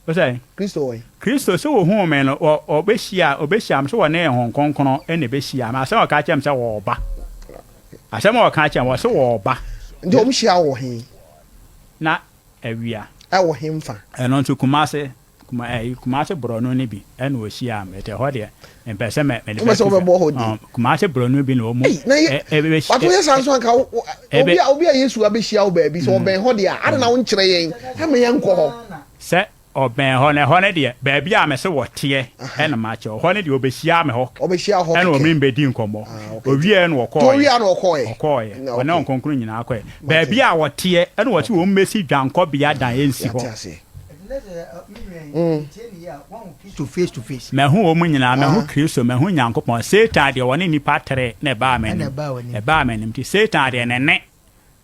Wo sɛ? Kristo wɔ he? Kristo, sɛ ɔhuu me no, ɔ, ɔbɛhyia, ɔbɛhyia me, sɛ ɔne Honhom Kronkron na ɛbɛhyia me. Asɛm a ɔka kyerɛɛ me sɛ ɔreba. Asɛm a ɔka kyerɛɛ me, ɔse ɔreba. Nti wɔn hyia wɔ he? Na awia. Ɛwɔ henfa? Ɛno nso Kumase, Kuma ɛyi Kumase borɔno no bi ɛna ɔhyiaa me. Ɛtɛ hɔ deɛ mempɛ sɛ mɛ mede Wopɛ sɛ bɛto wobɛbɔ hɔ din? Ɔn Kumase borɔno bi na wɔn Ei, na yɛ ɛ ɛbɛ wato yɛ saa nso anka wo wo ɛbɛ obi a obi a Yesu abɛhyia wo baabi sɛ ɔbɛn hɔ deɛ a, adɛn na wonkyerɛ yɛn ɛma yɛnkɔ hɔ? Sɛ ɔbɛn hɔ no ɛhɔ no deɛ baabi a mese wɔteɛ ɛna makyerɛ hɔ no deɛ ɔbɛhyiaa me hɔ Ɔbɛhyia hɔ ɛna kɛkɛ. ɔne me bɛdi nkɔmmɔ. Ah, okay. Nti Ɔwieɛ na nti ɔkɔɔeɛ. ɔwieɛ na ɔkɔɔeɛ? Ɔkɔɔeɛ. Na Ɔne okay. Honhom Kronkron nyinaa kɔeɛ. Mate. Baabi a wɔteɛ ɛna wɔse Okay. wɔn mmɛsi dwankɔbea dan ɛnsi Yɛate hɔ. aseɛ. Mahu wɔn nyinaa, mahu Kristo, mahu Nyankopɔn. Satan deɛ ɔne nnipa tere na ɛbaa m'anim, ɛbaa m'anim nti Satan deɛ ne nne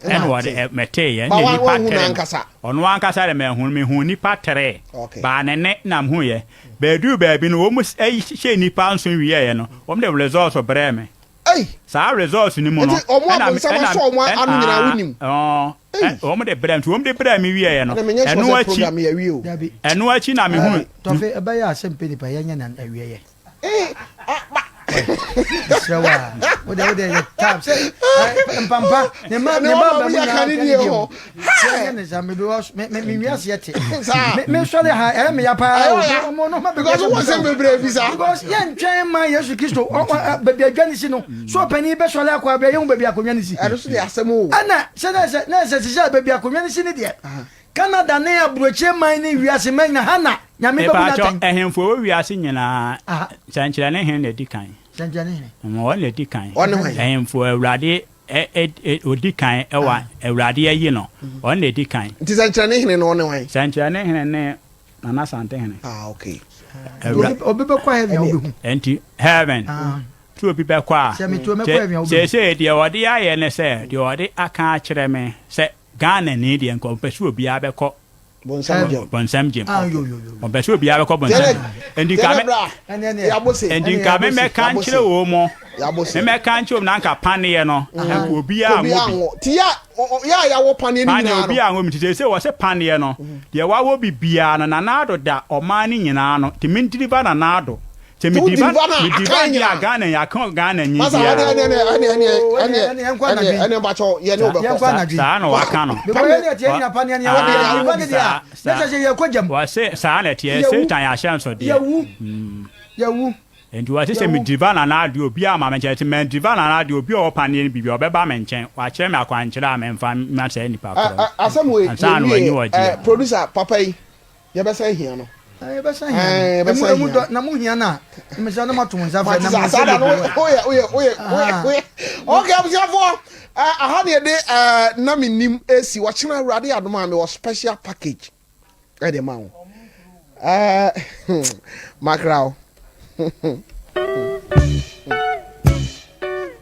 ɛna ɔde mɛteeɛ, ɛna nnipa tere no, ɔno ankasa deɛ manhu no, mehuu nnipa tere, baa ne nne na mehuiɛ. Bɛduru baabi no, wɔn hyɛɛ nnipa nso wieeɛ no, wɔn de results brɛɛ me. Saa results no mu no, Nti wɔn ɛna abonsam ɛna asɔ wɔn ano nyinaa wonim. ɛna Ei. wɔn de brɛ nti wɔn de brɛ me wieɛ no, Ɛna menyɛ sure ɛno sɛ akyi program yi awie o. Dabi. ɛno akyi na mehunu. Tɔfe, ɛbɛyɛ a sɛ mpɛ nipa yɛnyɛ na awieɛ. Ee, ah, ba. Mesrɛ wo a, wo deɛ wo deɛ yɛ time sɛ ɛ, mpampa ne ma ne ma ba mu nyinaa ka ne deɛ mu. Yɛnyɛ ne saa, me because me me me wiase te. Saa. Me me sɔre ha ɛyɛ me ya paa o. Ɛyɛ ya. Mo no ma Because wowɔ nsɛm bebree bi saa. Because yɛntwɛn ma Yesu Kristo ɔ ɔ baabi adwa ne si no. So ɔpanin bɛsɔre akɔ abɛ yɛhu baabi akonnwa ne si. Ɛno so de asɛm o. Ɛna sɛ na sɛ na sɛ sɛ baabi akonnwa ne si ne deɛ. Canada ne aburokyire man ne wiase man nyina ha na Nyame bɛbu no Mepaakyɛw, atɛn. ɛhemfo a ɛwɔ wiase nyinaa, Aha. sɛnkyerɛnne he na edi kan? Sɛnkyerɛnne hene. Wɔn na edi kan. Ɔne hwan? Ɛhemfo a Awurade ɛ ɛ ɛ odi kan wɔ a Awurade ayi no, ɔno na edi kan. Nti sɛnkyerɛnne hene no ɔne hwan? Sɛnkyerɛnne hene ne Nana Asantehene. Ah, okay. Awura. Obi obi bɛkɔ heaven a wobɛhu. Nti heaven. Ah. Sɛ obi bɛkɔ a. Sɛ metu mɛkɔ heaven a wobɛhu. Seesei deɛ wɔde ayɛ ne sɛ, deɛ wɔde aka akyerɛ me sɛ Ghanani deɛ nka ɔmpɛ sɛ obiara bɛkɔ Bonsam gyem. Bonsam gyem. Ah, yo, yo, yo. Ɔmpɛ sɛ obiara bɛkɔ bonsam gyem. Enti nka me, enti nka me mɛka nkyerɛ wɔn mo. Me mɛka nkyerɛ wɔn na nka paneɛ no, mm. nka obiara anwɔ bi. Ti ya ya a yɛawɔ paneɛ no nyinaa no. Paneɛ obiara anwɔ bi. Nti sɛ wɔsɛ paneɛ no, mm. deɛ wawɔ bi biara no, Nana Addo da ɔman no nyinaa no. Nti me deliver Nana Addo. Sɛ me Nti deliver wo deliver no a, me aka deliver yɛn deɛ a nyinaa. Ghana yi aka Ghana nyi Masa biara. ɛne ɛne ɛne ɛne ɛne Ɛne yɛnkɔ ɛne anadwo yi. ɛne mpakyɛw yɛne wo Yɛnkɔ bɛkɔ. Saa anadwo yi. saa na waka no. Because yɛn deɛ yɛn nyina paneɛ no yɛwɔ deɛ Ah, deliver ne deɛ a saa na saa. kyerɛ sɛ yɛkɔ gyam. Wɔse saa na ɛteɛ Yɛwu. Satan yɛ ahyɛnsodeɛ. Yɛwu. Yɛwu. Enti wɔse sɛ me Yɛwu. deliver Nana adeɛ obiara amma me nkyɛn. Sɛ man deliver Nana adeɛ obi a ɔwɔ paneɛ no bi biara ɔbɛba me nkyɛn. Wakyerɛ me akwankyerɛ a memfa mma saa nipa Ɛ korɔ no. ɛ asɛm wei Ansa na wanyi yɛwie ɔgyeɛ. ɛ producer papa yi yɛbɛsan hia no. Yɛbɛsan hia no. Emu emu dɔ na mo hia no a, mmesa na moato mo nsa frɛ na mo nsa bebree wɔ. Woyɛ woyɛ woyɛ woyɛ woyɛ. Okay abusuafoɔ, aha na yɛde na menim esi ɔkyena awurade adom a mewɔ special package ɛde ma wo. Makra wo.